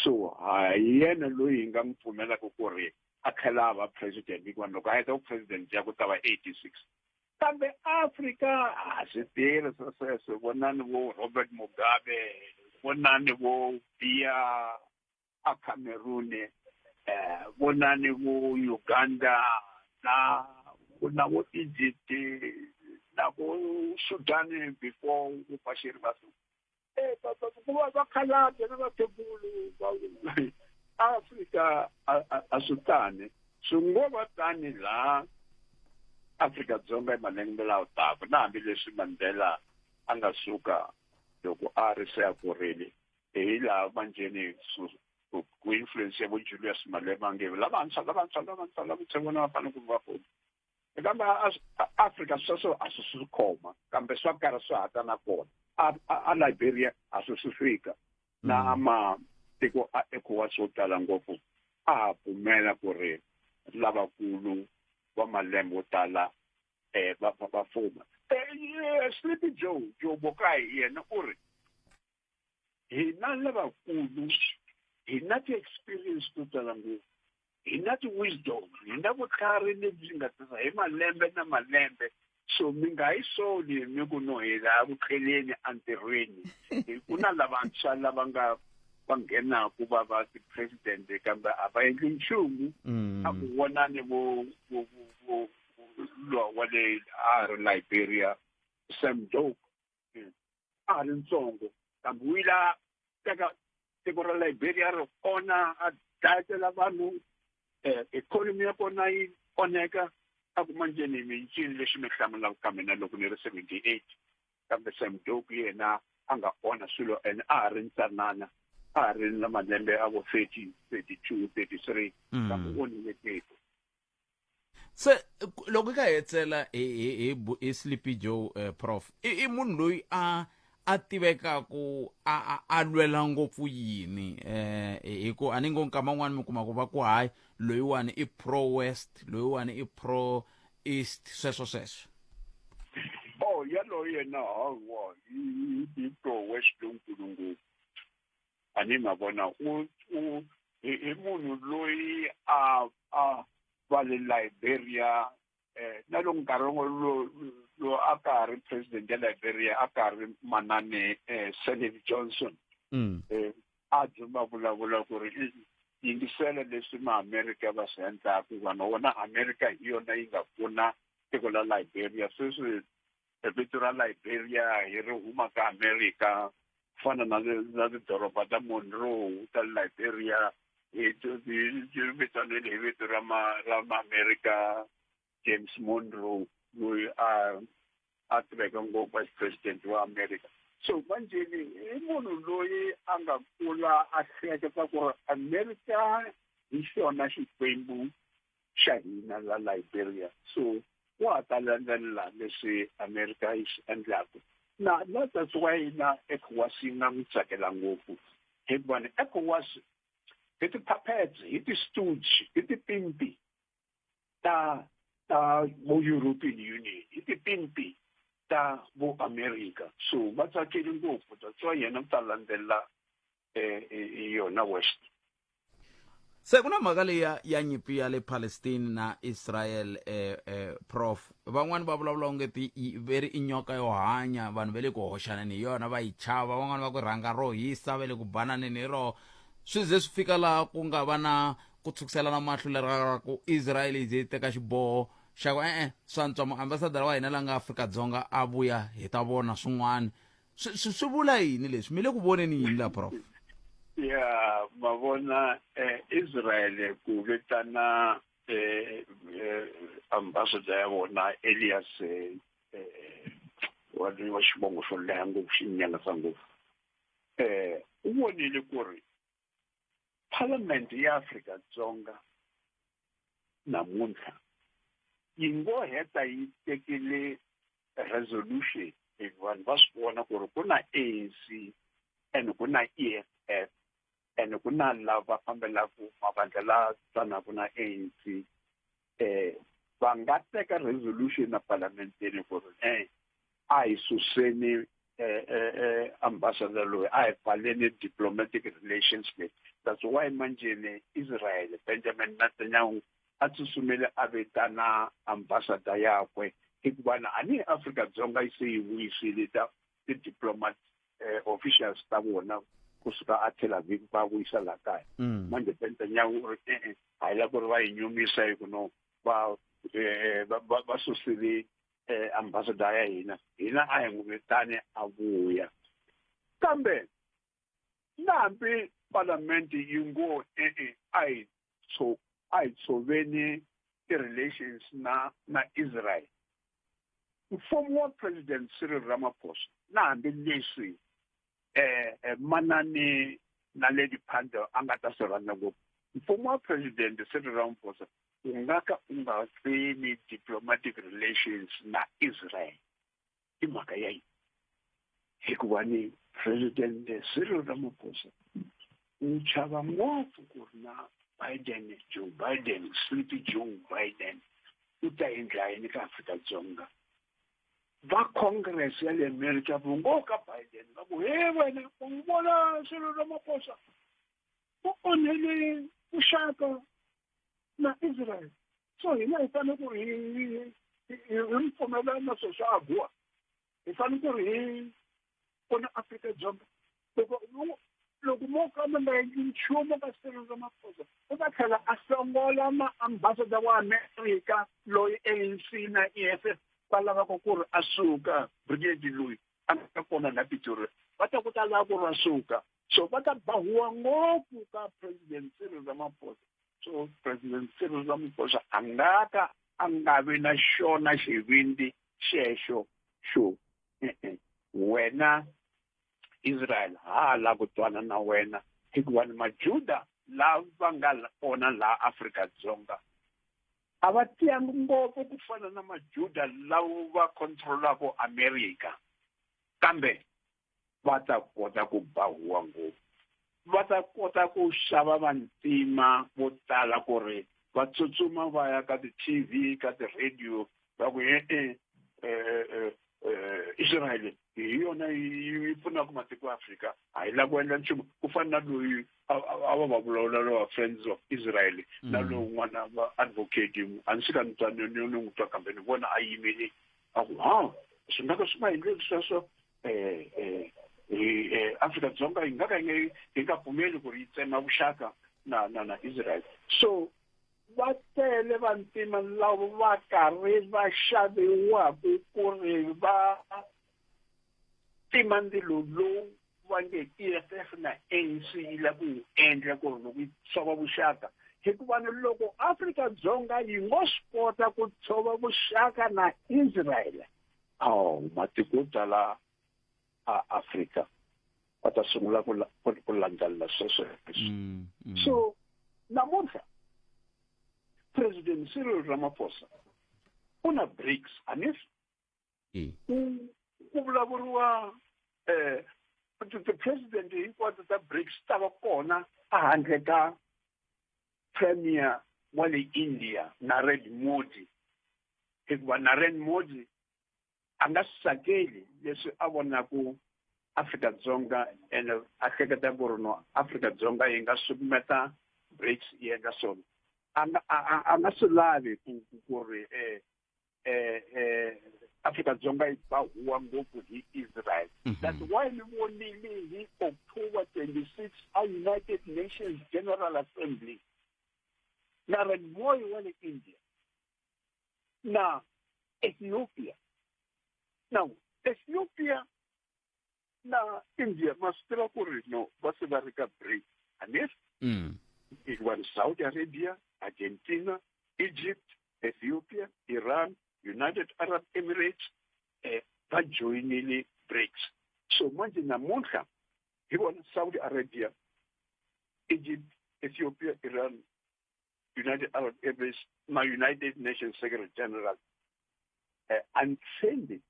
so ha yena loyi hi nga n'wi pfumelaka ku ri a tlhela a va president hikuva loko a heta ku president ya ku ta va 86 kambe Afrika a swi tirhi swo sweswo vonani vo Robert Mugabe vonani vo Biya a Cameroon eh vonani vo Uganda na na vo Egypt na vo Sudan before vo Bashir va Eh, ku va vakhalabye na vakhegulu va Afrika a swi tani swi ngo va tani laha Afrika-Dzonga hi malembe lawa taka na hambileswi Mandela a nga suka loko a ri se a kurile hi laha manjheni ku influence ya vo Julius Malema nge lavantshwa lavantshwa lavantshwa lavantshwa vona va fanele ku va kona kambe Afrika sweswo a swi swi khoma kambe swa karhi swa ha ta na kona a Liberia a swi swi fika na mm. matiko a ECOWAS wo tala ngopfu a ha pfumela ku ri lavakulu va malembe wo tala um va va fuma eh, Sleepy Joe Joe Boakai yena u ri hina lavakulu hi na ti-experience to tala ngopfu hi na ti-wisdom hi na vutlhari lebyi nga tisa hi malembe na malembe so mi nga yi soli mi ku no hi laha ku tlheleni entirhweni ku na lavantshwa lava nga va nghenaku va va ti-president kambe a va endli nchumu mm. a ku vonani vo vo vo luwa wa le a ri Liberia Sam Doak a ha ri ntsongo kambe u yile a teka tiko ra Liberia ri onha a dlayetela vanhu um economy ya kona yi onheka a ku manjheni mi ncini lexi mi hlamulaka ka mina loko ni ri 78 kambe Sam Doak yena a nga onha swilo and a ha ri ntsanana a ha ri na malembe a vo 30 32 33 kambe u onhile tiko se loko ka hetsela hi hi hi hi Sleepy Joe eh, prof i, i munhu loyi a a tivekaku a a, a lwela ngopfu yini eh hi ku a ni ngo nkama wun'wani mi kuma ku va ku hayi loyiwani i pro west loyiwani i pro east sweswo sweswo oh Yaloye yena hawa hi pro west lonkulu ngopfu. A ni ma vona u i munhu loyi a va le Liberia, na loko nkarhi lowu a ka ha ri president ya Liberia, a ka ha ri manane Sirleaf Johnson, a dzumba vulavula ku ri yingisela leswi ma-Amerika va swi endlaku, vanhu vona Amerika hi yona yi nga pfuna tiko la Liberia. Sweswi vito ra Liberia hi ri huma ka Amerika, fana na tidoroba ta Monroe ta Liberia hi vitanile hi vito ra ma-Amerika James Monroe, loyi a tiveka ngopfu as president wa America. So manjeni i munhu loyi a nga kula a hleketa ku ri America hi xona xikwembu xa hina la Liberia, so wa ta landzelela leswi America yi swi endlaku. Na that's why na ECOWAS yi nga n'wi tsakela ngopfu, hikuva ni ECOWAS hi ti-puppets, hi ti-stooge, hi tipimpi ta vo European Union, hi tipimpi ta vo America. So va tsakeli ngopfu, that's why yena u ta landzelela yona West. Se ku na mhaka leyi ya nyimpi ya le Palestine na Israel, prof, van'wani va vulavula onge ti ve ri i nyoka yo hanya, vanhu va le ku hoxaneni hi yona, va yi chava, van'wani va ku rhanga ro hisa, va le ku bananeni hi roho. Swi ze swi fika laha ku nga va na ku tshukiselana mahlo lera ku Israel yi ze yi teka xiboho xa ku e-e, swa ntswa muambasadara wa hina la nga Afrika-Dzonga a vuya, hi ta vona swin'wana. Swi vula yini leswi? Mi le ku voneni yini la, prof? Ya ma vona, Israel ku vitana ambassador ya vona Elias, wa xivongo xo leha ngopfu, xi nyangasa ngopfu, u vonile ku ri Parliament ya Afrika-Dzonga namuntlha yi ngo heta yi tekile resolution. Vanhu va swi vona ku ri ku na ANC and ku na EFF and ku na lava fambelaka mavandla la twanaka na ANC, va nga teka resolution na parlamenteni ku ri a hi suseni ambassador loyi, a hi pfaleni diplomatic relations leyi. That's why manjeni Israel Benjamin Netanyahu a tsutsumile a vitana ambassador yakwe, hikuva na a ni Afrika-Dzonga yi se yi vuyisile ta ti-diplomat officials ta vona kusuka a Tel Aviv, va vuyisa laha kaya. Manje Netanyahu u ri e-e, a hi lava ku ri va yi nyumisa hi ku no va susile ambassador ya hina, hina a hi n'wi vitani a vuya. Kambe na hambi palamende yi ngo e-e, a hi tshoveni ti-relations na Israel, mfumo wa President Cyril Ramaphosa, na hambi leswi manani na Lady Pandor a nga ta swi rhandza ngopfu, mfumo wa President Cyril Ramaphosa u nga ka u nga tsemi diplomatic relations na Israel. I mhaka ya yini? Hikuva ni President Cyril Ramaphosa u chava ngopfu ku ri na Biden, Joe Biden, Sleepy Joe Biden, u ta endla yini ka Afrika-Dzonga. Va Congress ya le America vo ngo ka Biden, va ku he wena u n'wi vona Cyril Ramaphosa u onhele vuxaka na Israel, so hina hi fanele ku ri hi n'wi pfumelela na sweswo a guwa, hi fanele ku ri hi pfuna Afrika-Dzonga. Loko mo ka mi nga endli nchumu ka Cyril Ramaphosa, u ta tlhela a hlongola ma-ambassador wa America loyi ANC na EFF va lavaka ku ri a suka, brigade loyi a nga kona la Pretoria, va ta ku ta lava ku ri a suka. So va ta bahuwa ngopfu ka President Cyril Ramaphosa. So President Cyril Ramaphosa a nga ka a nga vi na xona xivindzi xexo xo e-e, wena Israel ha la ku twana na wena, hikuva ni Majuda lava nga kona laha Afrika-Dzonga a va tiyangi ngopfu ku fana na Majuda lava va controlaka America, kambe va ta kota ku bahuwa ngopfu, va ta kota ku xava vantima vo tala ku ri va tsutsuma va ya ka ti-TV, ka ti-radio, va ku e-e, Israel hi yona yi pfunaka matiko ya Afrika a yi lavi ku endla nchumu ku fana na loyi a va va vulavula lowa Friends of Israel na lowun'wana va advocate a ni fika ni twa ni ni n'wi twa kambe ni vona a yimile a ku ha swi nga ka swi nga endleki sweswo um Afrika-Dzonga yi nga ka yi nga pfumeli ku ri yi tsema vuxaka na na na Israel so va tele vantima lava va karhi va xaviwaka ku ri va tima ndzilo lowu va nge EFF na ANC yi lava ku wu endla ku ri loko yi tshova vuxaka hikuva ni loko Afrika-Dzonga yi ngo swi kota ku tshova vuxaka na Israel awu matiko yo tala a Afrika va ta sungula ku ku landzelela sweswo mm, mm. so namuntlha president Cyril Ramaphosa u na BRICS anisi ku ku vulavuriwa eh ti-president hinkwato ta BRICS ta va kona ehandle ka premier wa le India Narendra Modi hikuva Narendra Modi a nga swi tsakeli leswi a vonaku Afrika-Dzonga ene a hleketa ku ri no Afrika-Dzonga yi nga sukumeta BRICS yi endla swona a nga a nga swi lavi ku ku ri eh eh eh Afrika-Dzonga yi ba huwa ngopfu hi Israel mhm. that's why ni vonile hi October 26 a United Nations General Assembly Narendra Modi wa le India na Ethiopia now Ethiopia na India ma swi tiva ku ri no va se va ri ka break anesi mm. hikuva ni Saudi Arabia Argentina Egypt Ethiopia Iran United Arab Emirates eh, va joyinile BRICS so manje namuntlha hi vona Saudi Arabia Egypt Ethiopia Iran United Arab Emirates na United Nations Secretary General eh, a ni tshembi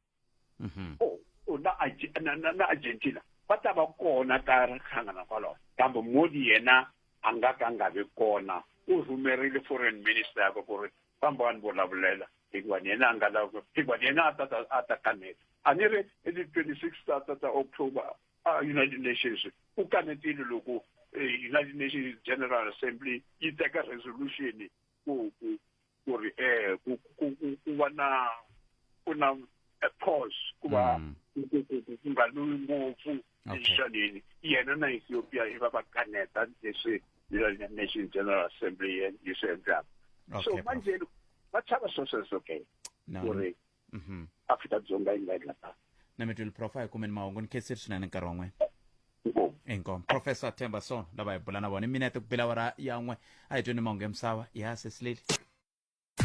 mm-hmm. oh, oh, na, na, na, na Argentina va ta va kona ka hlangana kwalaho kambe Modi yena a nga ka nga vi kona u rhumerile foreign minister yakwe ku ri famba va ni vulavulela hikuva ni yena a nga lavi hikuva ni yena a ta a ta kaneta a ni ri hi ti 26 ta ta ta October a United Nations u kanetile loko eh, United Nations General Assembly yi teka resolution ku ku ku ri eh ku ku ku va na ku na a pause ku va mm. ku ku nga lwi ngopfu exanini yena na Ethiopia i va va kaneta leswi United Nations General Assembly yi swi endlaka so manje va chava sweswo ke ku ri mhm. Afrika-Dzonga yi nga endla tano na mi twile prof a hi kumeni mahungu ni khensile swinene nkarhi wa n'wina inkomu professor Themba Sono lava hi bula na vona i minete ku bela awara ya n'we a hi tweni mahungu ya misava ya sesileli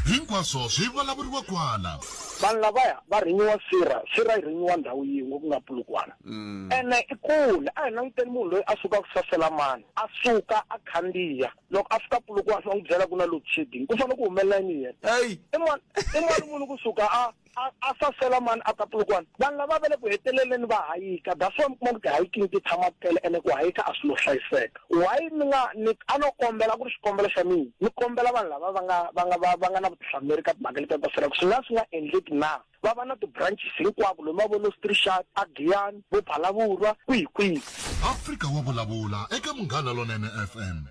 hinkwaswo swi vulavuriwa kwala vanhu lavaya va rhinyiwa sirha sirha yi rhinyiwa ndhawu yin'we ku nga pulukwana mm. ene i kule a hi languteni munhu loyi a sukaka sasela mani a suka a khandziya loko a fika Polokwane va n'wi byela ku na load shedding ku fanele ku humelela yini hi yena i mani i mani munhu kusuka a a a sasela mani a ta Polokwane vanhu lava va le ku heteleleni va hayika that's why mi kuma ku ti-hiking ti tshama ti tele ene ku hayika a swi lo hlayiseka why mi nga ni a no kombela ku ri xikombelo xa mina ni kombela vanhu lava va nga va nga va va nga na vutihlamuleri ka timhaka letiya ta sirha ku swi nga swi nga endleki na va va na ti-branches hinkwako lomu va vo Lostrishart, a Giyani, vo Phalaborwa, kwihi kwihi. Afrika wa vulavula eka Munghana Lonene FM.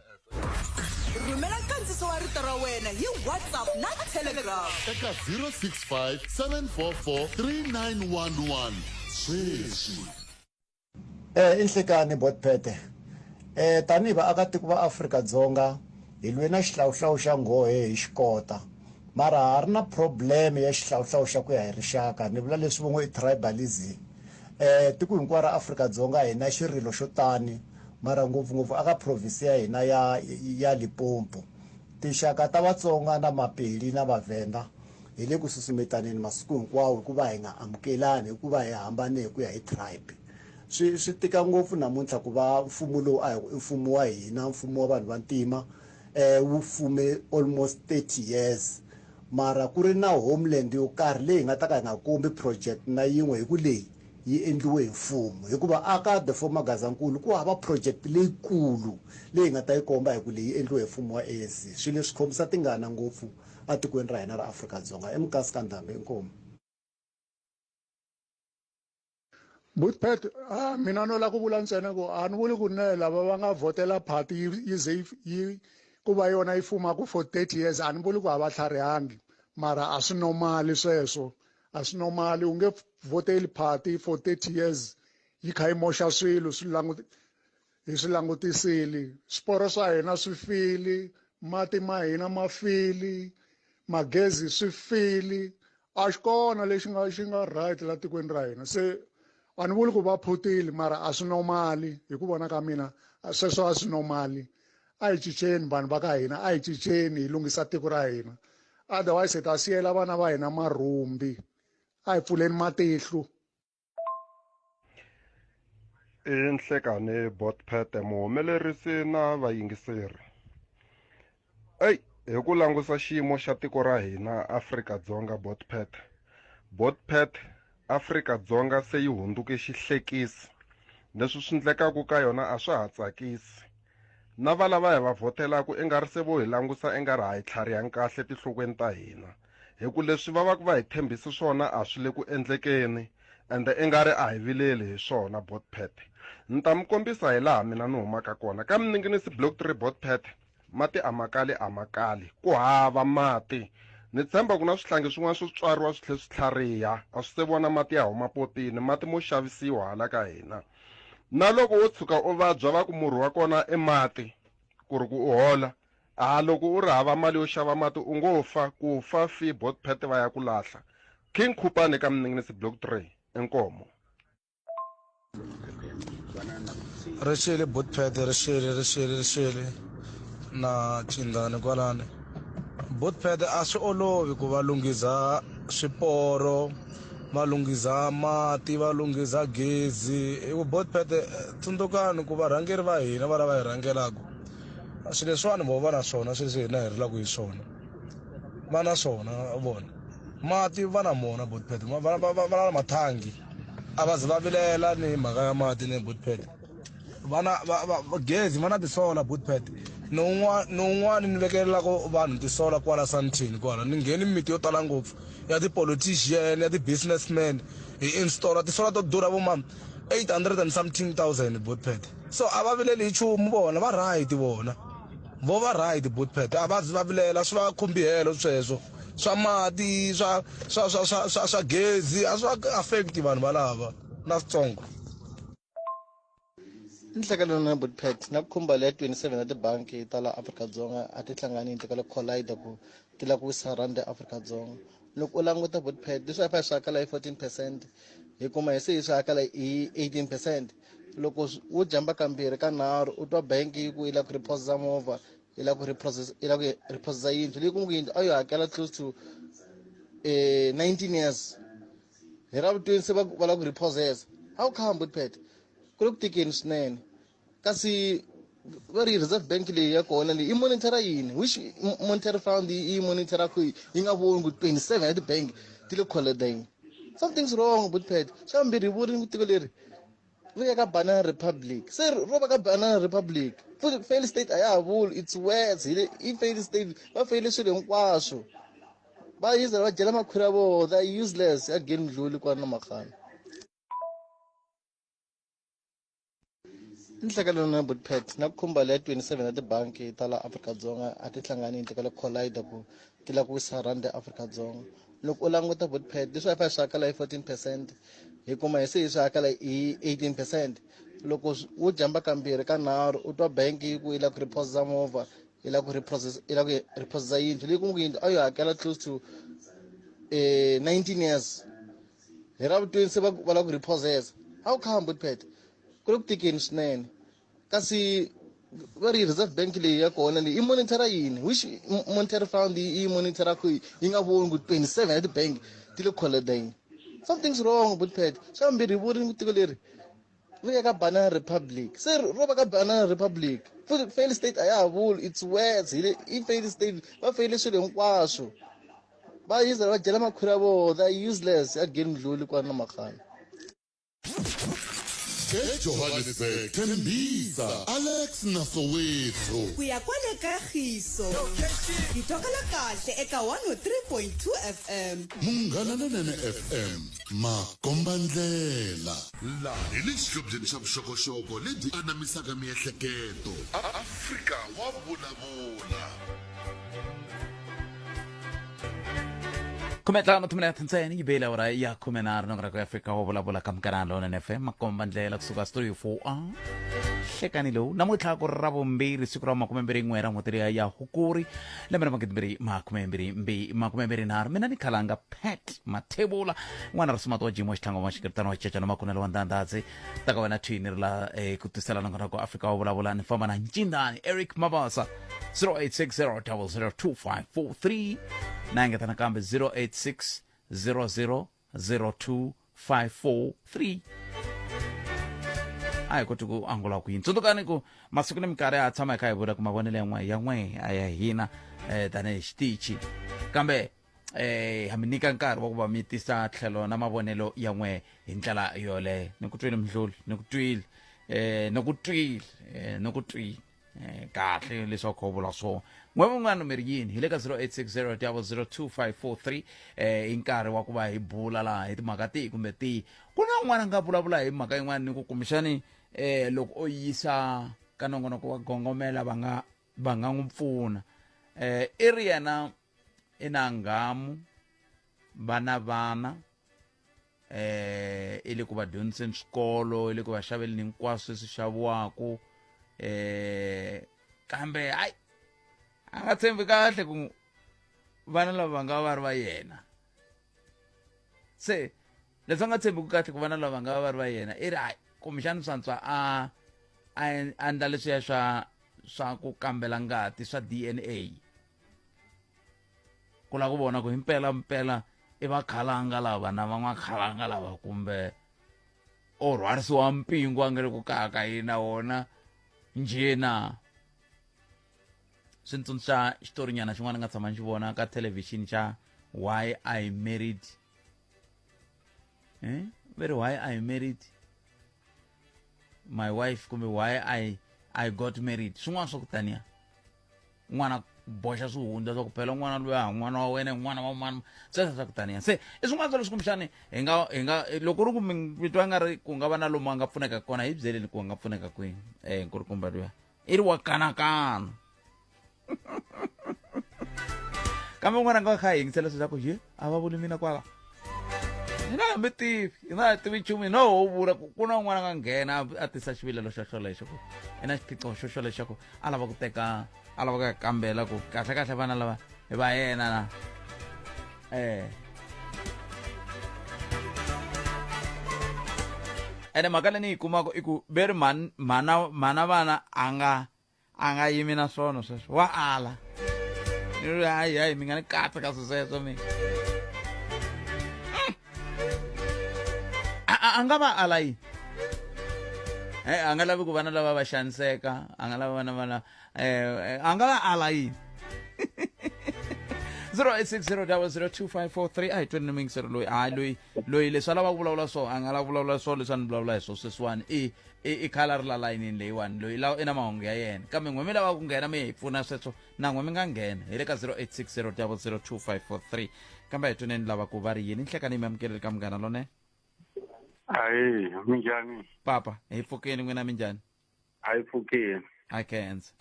Rhumela nkandziso wa rito ra wena hi WhatsApp na Telegram. Eka 065 744 3911 sweswi. Eh, i nhlekani Botpete. Eh, tanihi vaakatiko va Afrika-Dzonga hi lwe na xihlawuhlawu xa nghohe hi xi kota. Mara ha ri na problem ya xihlawuhlawu xa ku ya hi rixaka, ni vula leswi vo ngo i tribalism. Eh, tiko hinkwaro ra Afrika-Dzonga hi na xirilo xo tani, mara ngopfu-ngopfu aka province ya hina ya ya Limpopo. Tinxaka ta Vatsonga na Mapedi na Vavenda Hi le ku susumetaneni masiku hinkwawo hikuva hi nga amukelani, hikuva hi hambane hi ku ya hi tribe. Swi swi tika ngopfu namuntlha ku va mfumo lowu a hi ku i mfumo wa hina, mfumo wa vanhu va ntima wu fume almost 30 years mara ku ri na homeland yo karhi leyi hi nga ta ka hi nga kombi project na yin'we hi ku leyi yi endliwe hi mfumo. Hikuva a ka the former Gazankulu ku hava project leyikulu leyi hi nga ta yi komba hi ku leyi yi endliwe hi mfumo wa ANC. Swilo leswi khomisa tingana ngopfu. atikweni ra hina ra Afrika-Dzonga. I Mukasi ka Ndhambi, inkomu. Butpet a mina no la ku vula ntsena ku a ni vuli ku ne lava va nga vhotela party yi yi ze yi yi ku va yona yi fumaka for 30 years a ni vuli ku a va tlharihangi mara a swi normali sweswo a swi normali u nge vhoteli party for 30 years yi kha yi moxa swilo swi languti hi swi langutisile swiporo swa hina swi file mati ma hina ma file magezi swi file a xi kona lexi nga xi nga right la tikweni ra hina se a ni vuli ku va phutile mara a swi normali hi ku vona ka mina sweswo a swi normali a hi cinceni vanhu va ka hina a hi cinceni hi lunghisa tiko ra hina otherwise hi ta siyela vana va hina marhumbi a hi pfuleni matihlo. I nhlekani Botpete muhumelerisi na vayingiseri. Ey hi ku langusa xiyimo xa tiko ra hina Afrika-Dzonga Botpete Botpete Afrika-Dzonga se yi hundzuke xihlekisi leswi swi ndlekaku ka yona a swa ha tsakisi na va lava hi va vhotelaku i nga ri se vo hi langusa i nga ri ha yi tlharihangi kahle tinhlokweni ta hina hi ku leswi va va ku va hi tshembisi swona a swi le ku endlekeni ende i nga ri a hi vileli hi swona botpet ni ta mi kombisa hi laha mina ni humaka kona ka mininginisi block 3 botpet mati a ma kali a ma kali ku hava mati ni tshemba ku na swihlangi swin'wana swo tswariwa swi tlhe swi tlhariha a swi se vona mati ya huma potini mati mo xavisiwa hala ka hina na loko wo tshuka u vabya va ku murhi wa kona i mati ku ri ku u hola A loko u ri hava mali yo xava mati u ngo fa ku fa fi botpet va ya ku lahla. King Khupane ka Mninginisi Block 3 Inkomo. Ri xile botpet ri xile ri xile ri xile na chindani kwalani botpet a swi olovi ku va lunghiza swiporo va lunghiza mati va lunghiza gezi hi ku botpet tsundzukani ku varhangeri va hina va lava hi rhangelaka swilo leswiwani vo va na swona swilo leswi hina hi rilaka hi swona va na swona vona mati va na mona botpet va na mathangi a va zi va vilela ni mhaka ya mati ni botpet va na gezi va na tisola botpet ni un'wana ni vekelelaka vanhu tisola kwala santini kwala ni ngheni miti yo tala ngopfu ya ti-politician ya ti-businessman hi installa tisola to durha vo ma 800 and something thousand botpet so a va vileli hi nchumu vona va right vona vo va right botpet a va zi va vilela swi va khumbi helo sweswo swa mati swa swa swa swa swa swa gezi a swi va affect vanhu valava na switsongo. Nhlekelo na Botpet na khumba leya 27 ya tibangi ta la Afrika-Dzonga a ti hlanganile ti kala collide ku ti lava ku wisa rhandi ya Afrika-Dzonga loko u languta Botpet leswi a hi fa hi swi hakela hi 14 percent hi kuma hi se hi swi hakela hi 18 percent loko wo jamba kambirhi ka nharhu u twa bank yi ku yi lava ku reposa movha yi lava ku reprocess yi lava ku reprocessa yindlu leyi kuma ku yindlu a yi hakela close to 19 years hi ra vu se va va lava ku repossess how come Botpet ku le ku tikeni swinene kasi va ri reserve bank leyi ya kona leyi i monitora yini which monetary fund yi monitora ku yi nga voni ku 27 ya ti-bank ti le kholodeni something's wrong Botpet xa vumbirhi hi vuri tiko leri ri ya ka banana republic se ro va ka banana republic futhi fail state a ya ha vuli it's worse hi le i fail state va feyile swilo hinkwaswo va yiza va dyela makhwiri ya vona they are useless again mdluli kwana na makhana Nhlekelo na Botpet na khumba leya 27 ya tibangi ta la Afrika-Dzonga a ti hlanganile ti kala collide ku ti lava ku wisa rhandi ya Afrika-Dzonga loko u languta Botpet leswi a hi fa hi swi hakela hi 14 percent hi kuma hi se hi swi hakela hi 18 percent loko wo jamba kambirhi ka nharhu u twa bank yi ku yi lava ku reposa movha yi lava ku reprocess yi lava ku reprocessa yindlu leyi kuma ku yindlu a yi hakela close to 19 years hi ra vu se va va lava ku repossess how come Botpet ku le ku tikeni swinene kasi va ri reserve bank leyi ya kona leyi i monitora yini which monetary fund yi monitora ku yi nga voni ku 27 ya ti-bank ti le kholodeni something's wrong Botpet xa vumbirhi hi vuri tiko leri ri ya ka banana republic se ro va ka banana republic futhi fail state a ya ha vuli it's worse hi le i fail state va feyile swilo hinkwaswo va yiza va dyela makhwiri ya vona they are useless again mdluli kwana na makhana. Ejohannesburg, Tembisa, Alex na Soweto. Ku ya kwale ka Giso. Hi twakala kahle eka 103.2 FM. Munghana Lonene FM, makombandlela. Laha hi le xihlobyeni xa vuxokoxoko lebyi anamisaka miehleketo. Afrika wa vulavula. Khumetlhanu timinete ntsena yi bile awara ya khumenharhu nongonoko ya Afrika wo vulavula ka Munghana Lonene FM, makomba ndlela kusuka studio 4A. Hlekani lowu namuntlha ku ri ra vumbirhi, siku ra 21 ra n'hweti liya ya Hukuri, lembe ra magidimbirhi makumembirhi mbi makumembirhi nharhu. Mina ni Khalanga Pat Mathebula, n'wana ra Sumati wa Jimo Xitlhango wa Xikirtano wa Cecano Makunelo wa Ndandadzi ta ka wena thwini ri la ku tisela nongonoko Afrika wa vulavula. Ni famba na Ncindani Eric Mabasa, 0860 002543 na engeta nakambe 086 00 02543. A hi koti ku angula ku yini. Tsundzukani ku masiku ni minkarhi ya tshama hi kha hi vula ku mavonelo ya n'we ya n'we a ya hina tanihi xitichi, kambe ha mi nyika nkarhi wa ku va mi tisa tlhelo na mavonelo ya n'we hi ndlela yoleyo. Ni ku twile mdluli, ni ku twile, ni ku twile, ni ku twile kahle leswaku u vula swona. N'we van'wana mi ri yini? Hi le ka 0860 002543. I nkarhi wa ku va hi bula laha hi timhaka tihi kumbe tihi. Ku na un'wana a nga vulavula hi mhaka yin'wana ni ku kumbexani loko o yisa ka nongonoko wa gongomela va nga va nga n'wi pfuna. I ri yena i na nghamu, vana vana i le ku va dyondziseni swikolo, i le ku va xaveleni hinkwaswo leswi xaviwaku, kambe hayi a nga tshembi kahle ku vana lava va nga va ri va yena. Se leswi a nga tshembiku kahle ku vana lava va nga va va ri va yena, i ri hayi kumbexani swantswa a a endla leswiya swa ku kambela ngati swa DNA, ku lava ku vona ku himpela mpela i vakhalanga lava na van'wakhalanga lava, kumbe o rhwarisiwa mpingu a nga ri ku kaka yina wona njhena. Swi ni tsundzuxa xitorinyana xin'wana nga tshama ni xi vona ka thelevhixini xa Why I Married, ve ri Why I Married My Wife kumbe Why I Got Married, swin'wana swa ku taniya. N'wana boxa swihundla swa ku phela n'wana luya n'wana wa wena n'wana wa mani, sweswo swa ku taniya. Se i swin'wana swa leswi kumbexani hi nga hi nga loko ri ku mi twa nga ri ku nga va na lomu a nga pfuneka kona, hi byeleni ku nga pfuneka kwihi. Nkulukumba luya i ri wa kanakana, kambe un'wana a nga kha a yingisela leswaku ye a va vuli mina kwala, hina hi mi tivi, hina hi tivi nchumu, hina ho vula ku na un'wana a nga nghena a tisa xivilelo xo xolexo ku i na xiphiqo xo xolexo ku a lava ku teka, a lava ku ya kambela ku kahle kahle vana lava hi va yena na ene mhaka leyi ni yi kumaka i ku ve ri mhana mhana vana a nga a nga yimi na swona sweswo, wa ala. Ni ri hayi hayi, mi nga ni katsa ka swi sweswo mi a nga va ala yini. A nga lavi ku vana lava va xaniseka, a nga lavi vana vana a nga va ala yini. 0860002543. A hi tweni ni muyingiseri loyi. Hayi, loyi leswi a lava ku vulavula swo, a nga lava ku vulavula swo leswi a ni vulavula hi swo sweswiwani. I khala ri la layinini leyiwani, loyi la i na mahungu ya yena, kambe n'we mi lava ku nghena mi hi pfuna sweswo na n'we mi nga nghena hi le ka 0860002543. Kambe a hi tweneni lava ku va ri yini. Nhlekani mi amukeleli ka Munghana Lonene. Ayi, minjhani? Papa, hi pfukeni, n'wina minjhani? A yi pfukeni. A khensa.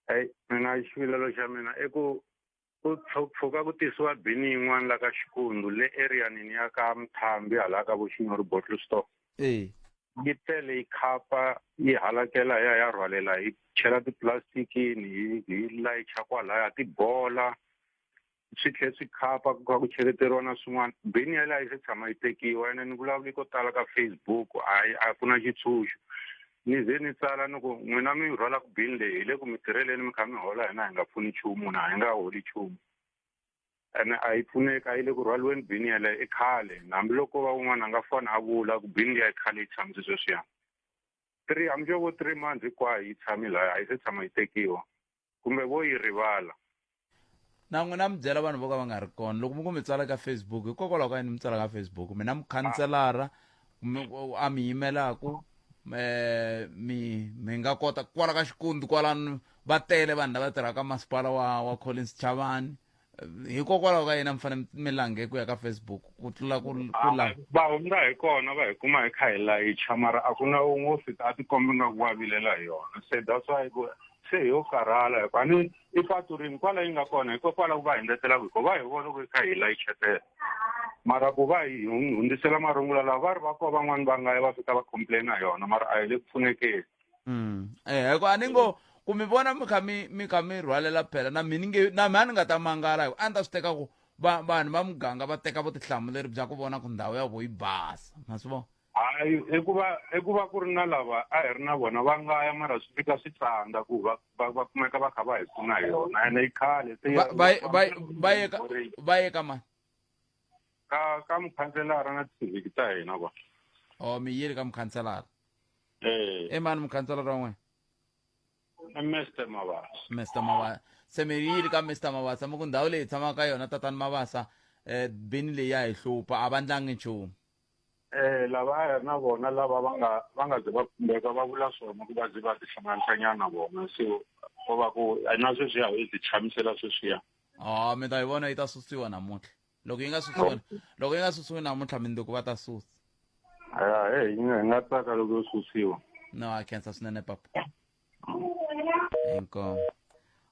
Eyi, mina xivilelo xa mina i ku ku pfuka ku tisiwa bini yin'wana la ka Xikundu le areanini ya ka Mthambi hala ka Voxinyori Bottle Store. Yi tele yi khapa yi halakela ya ya rhwalela hi chela tiplastikini hi layicha kwalaya tibola, swi tlhe swi khapa ku kha ku cheleteriwa na swin'wana. Bini yaleyo a yi se tshama yi tekiwa, ene ni vulavuli ko tala ka Facebook, hayi a ku na xitshunxo. Ni ze ni tsala ni ku n'wina mi rhwalaka bini leyi hi le ku mi tirheleni, mi kha mi hola, hina hi nga pfuni nchumu na hi nga holi nchumu, ene a yi pfuneki, a yi le ku rhwaliweni bini yeleyo i khale. Hambiloko va un'wana a nga fona a vula ku bini liya i khale yi tshamise sweswiya 3, hambi xo vo 3 months hinkwayo yi tshame laya, a yi se tshama yi tekiwa kumbe vo yi rivala. Na n'wina mi byela vanhu vo ka va nga ri kona loko mi ku mi tsala ka Facebook, hikokwalaho ka yini mi tsala ka Facebook? Mina mukhanselara a mi yimelaku eh mi mi nga kota kwala ka xikundzu kwalano va tele vanhu lava tirhaka masipala wa wa Collins Chavani hikokwalaho ka yena mi fanele mi lange ku ya ka Facebook ku tlula ku ku la va hundza hi kona va hi kuma hi kha hi layicha mara a ku na wun'we wo fika a tikombi nga ku wa vilela hi yona se that's why ku se hi yo karhala hikuva ni i patu rini kwala yi nga kona hikokwalaho ku va hi ndetelaka hikuva va hi vona ku hi kha hi layichetela mara ku va hi hundzisela marungula lawa va ri va kona van'wani va nga ya va fika va complaina hi yona mara a hi le ku pfunekeni Eh hikuva a ni ngo ku mi vona mi kha mi mi kha mi rhwalela phela na mi ni nge na mi a ni nga ta mangala hi ku a ni ta swi teka ku va vanhu va muganga va teka vutihlamuleri bya ku vona ku ndhawu ya vo yi basa ma swi vona hayi i ku va i ku va ku ri na lava a hi ri na vona va nga ya mara swi fika swi tsandza ku va va va kumeka va kha va hi pfuna hi yona ene yi khale se va va va va ye ka va ye ka mani ka ka mukhanselara na ti-civic ta hina va o mi yile ka mukhanselara eh i mani mukhanselara wa n'wina Mr Mabasa Mr Mabasa se mi yile ka Mr Mabasa mi ku ndhawu leyi hi tshamaka ka yona tatani Mabasa eh bini leyi ya hi hlupha a va ndlangi nchumu Eh lava a hi ri na vona lava va nga va nga ze va khumbeka va vula swona ku va ze va tihlanganisa na vona se ko va ku na sweswiya hi ti tshamisela sweswiya ah mi ta yi vona yi ta susiwa namuntlha loko yi nga susiwi loko yi nga susiwi namuntlha mindzuku va ta susa ya hey hi nga tsaka loko yo susiwa no a khensa swinene papa inkomu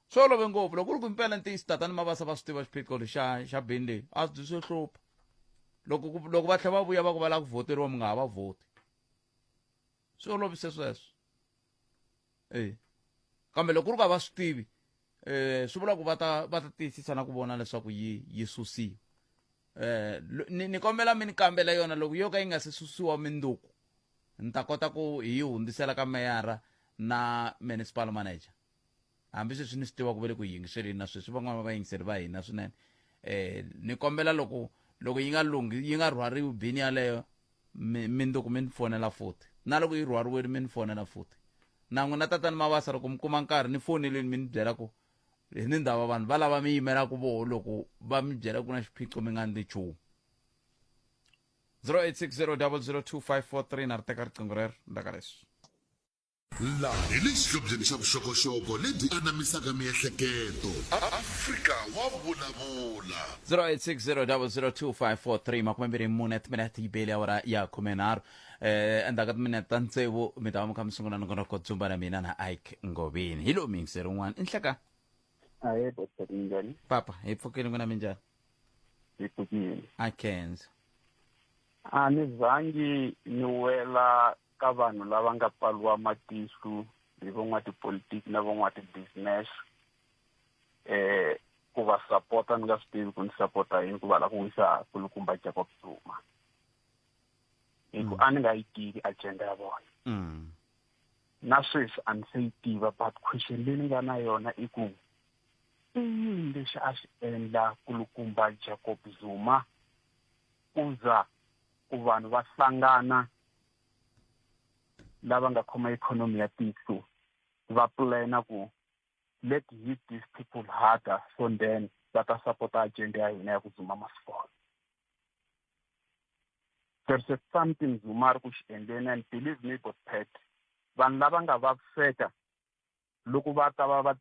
swi olove ngopfu loko ku ri ku impela ntiyiso tatani mavasa va swi tiva xiphiqo lexa xa bini leyi a swi swi hlupha loko loko va tlhela va vuya va ku va lava ku vhoteriwa mi nga ha va vhoti swi olovise sweswo e kambe loko ku ri ku a va swi tivi eh swi vula ku va ta va ta tiyisisa na ku vona leswaku yi yi susiwa eh ni, ni kombela mi ni kambela yona loko yo ka yi nga se susiwa minduku ni ta kota ku hi yi hundzisela ka meyara na municipal manager hambi sweswi ni swi tiva ku ve le ku yingiseleni na sweswi van'wana va vayingiseri va hina swinene eh ni kombela loko loko yi nga lunghi yi nga rhwariwi bini yaleyo mindzuku mi ni fonela futhi na loko yi rhwariwile mi ni fonela futhi na n'wina tatani mavasa loko mi kuma nkarhi ni foneleni mi ni byela ku hi ni ndhava vanhu va lava mi yimelaka voho loko va mi byela ku na xiphiqo mi nga ndli nchumu 0860002543 na ri teka riqingho rero ndaka leswi Laha hi le xihlobyeni xa vuxokoxoko lebyi anamisaka miehleketo. Afrika wa vulavula. 0860002543 makumembirhi mune timinete yi bele awara ya khumenharhu eh endzhaku ka timinete ta tsevu mi ta va mi kha mi sungula nongonoko dzumba na mina na Ike Ngoveni hi lowu miyingiseri un'wana i nhleka Ahee, Doctor minjhani? Papa hi pfukile n'wina minjhani? Hi pfukile. A khensa. A ni zangi ni wela ka vanhu lava nga pfaliwa matihlo hi van'watipolitiki na van'wati-business eh ku va sapota ni nga swi tivi ku ni sapota yini ku va la ku wisa kulukumba Jacob Zuma hi ku a ni nga yi tivi agenda ya vona na sweswi a ni se yi tiva but question leyi ni nga na yona i ku i yini lexi a xi endla kulukumba Jacob Zuma ku za ku vanhu va hlangana lava nga khoma ikhonomi ya tiko va plana ku let hit these people harder so then va ta sapota agenda ya hina ya ku Zuma must fall there's a something Zuma ri ku xi endleni and believe me but pet vanhu lava nga vaviseka loko va ta va va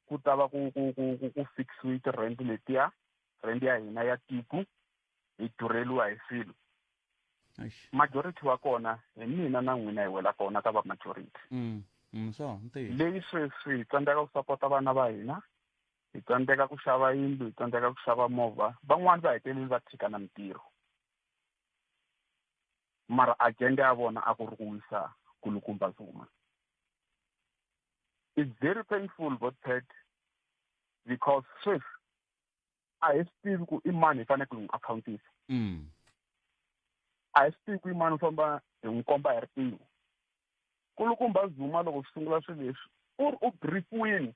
ku ta va ku ku ku ku ku fixiwe ti-rent letiya rent ya hina ya tiko hi durheliwa hi swilo majority wa kona hi mina na n'wina hi wela kona ka va majority so leyi sweswi hi tsandzeka ku sapota vana va hina hi tsandzeka ku xava yindlu hi tsandzeka ku xava movha van'wani va heteleli va tshika na mintirho mara agenda ya vona a ku ri ku wisa kulukumba Zuma it's very painful Botpet because sweswi a hi swi tivi ku i mani hi fanele ku n'wi akhawuntisa a hi swi tivi ku i mani u famba hi n'wi komba hi riqingho kulukumba Zuma loko swi sungula swilo leswi u ri u briefiwini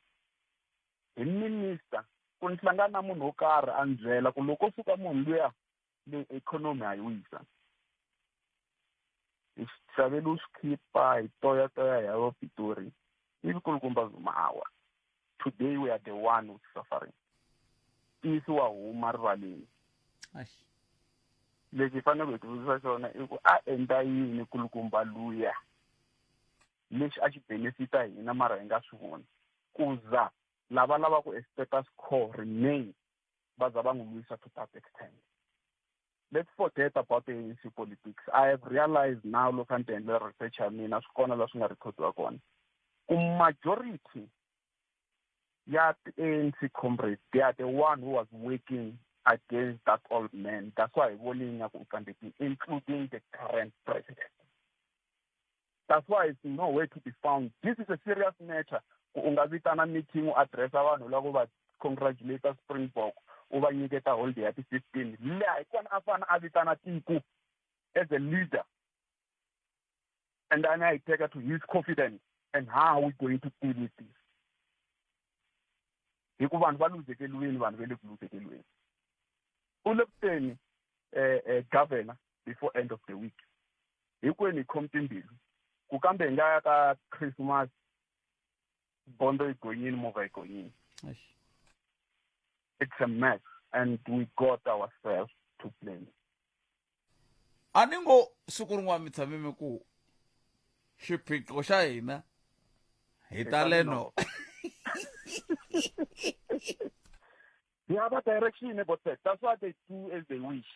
hi minister ku ni hlangana na munhu wo karhi a ni byela ku loko ko suka munhu luya leyi ikhonomi ha yi wisa hi xaveliwe swikhipa hi toyatoya hi ya vo Pitori ivi kulukumba Zuma a wa today we are the one who's suffering ntiyiso wa huma rivaleni lexi hi faneleke hi tivutisa xona i ku a endla yini kulukumba luya Lexi a xi benefita hina mara hi nga swi voni. Ku za lava lavaku a status quo remain va za va n'wi lwisa to that extent. Let's forget about the ANC politics. I have realized now loko a ni ti endlela research ya mina swi kona la swi nga recordiwa kona ku majority ya ti-ANC comrades they are the one who was working against that old man. That's why hi vone ingaku u tsandzekile, including the current president. That's why it's nowhere to be found. This is a serious matter. Ku u nga vitana meeting u addressa vanhu lava va congratulate Springbok u va nyiketa holiday ya ti-15 laha hi kona a fana a vitana tiko as a leader and then I take her to his confidence and how are we going to deal with this hi ku vanhu va luzekeliweni vanhu va le ku luzekeliweni u le ku teni eh, governor before end of the week hinkwenu hi khome timbilu ku kambe hi nga ya ka Christmas bondo yi gonyini movha yi gonyini it's a mess and we got ourselves to blame. A ni ngo siku rin'wana mi tshame mi ku xiphiqo xa hina hi tale no Hi hava direction about that. That's why they do as they wish.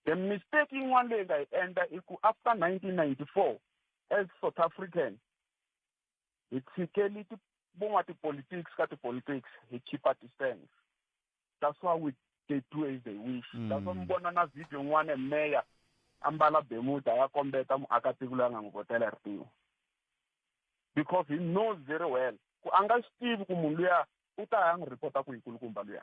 The mistake yin'wana leyi nga yi endla i ku after 1994 as South African hi tshikeli van'watipolitics ka tipolitics hi keepa distance. That's why we they do as they wish. That's why mi vona na video yin'wana mayor a mbala bemuda ya kombeta muakatiko loyi a nga n'wi vhotela hi ritiho because he knows very well ku a nga swi tivi ku munhu luya u ta ya n'wi ripota ku yikulukumba luya.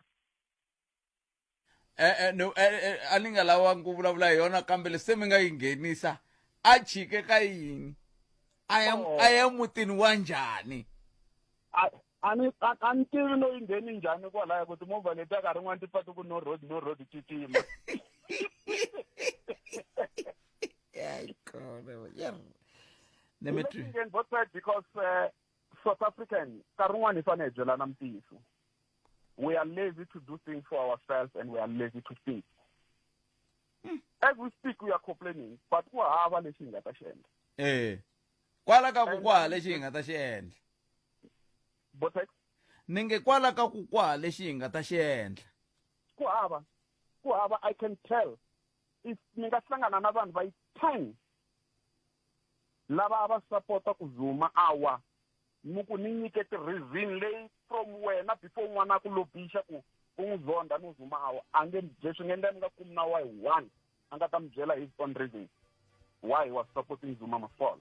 E-e no e-e a ni nga lavangi ku vulavula hi yona kambe leswi se mi nga yi nghenisa a chike ka yini a ya a ya mutini wa njhani a a ni a a ni tivi no yi ngheni njhani kwalaya ku timovha letiya nkarhi wun'wani ti pfa ti ku no road no road ti tima Let me try. Both sides because South African nkarhi wun'wani hi fanele hi byelana ntiyiso. We are lazy to do things for ourselves and we are lazy to think. As we speak we are complaining but ku hava lexi hi nga ta xi endla. Eh. Kwala ka ku kwaha lexi hi nga ta xi endla. Botex? Ni nge kwala ka ku kwaha lexi hi nga ta xi endla. Ku hava. Ku hava I can tell if ni nga hlangana na vanhu va yi 10 lava a va sapota ku Zuma a wa mi ku ni nyike ti-reason leyi from wena before n'wana a ku lobisha ku u n'wi zonda no Zuma a wa a nge mi byeli swi nga endla mi nga kumi na wa hi one a nga ta mi byela his own reasons why he was supporting Zuma must fall.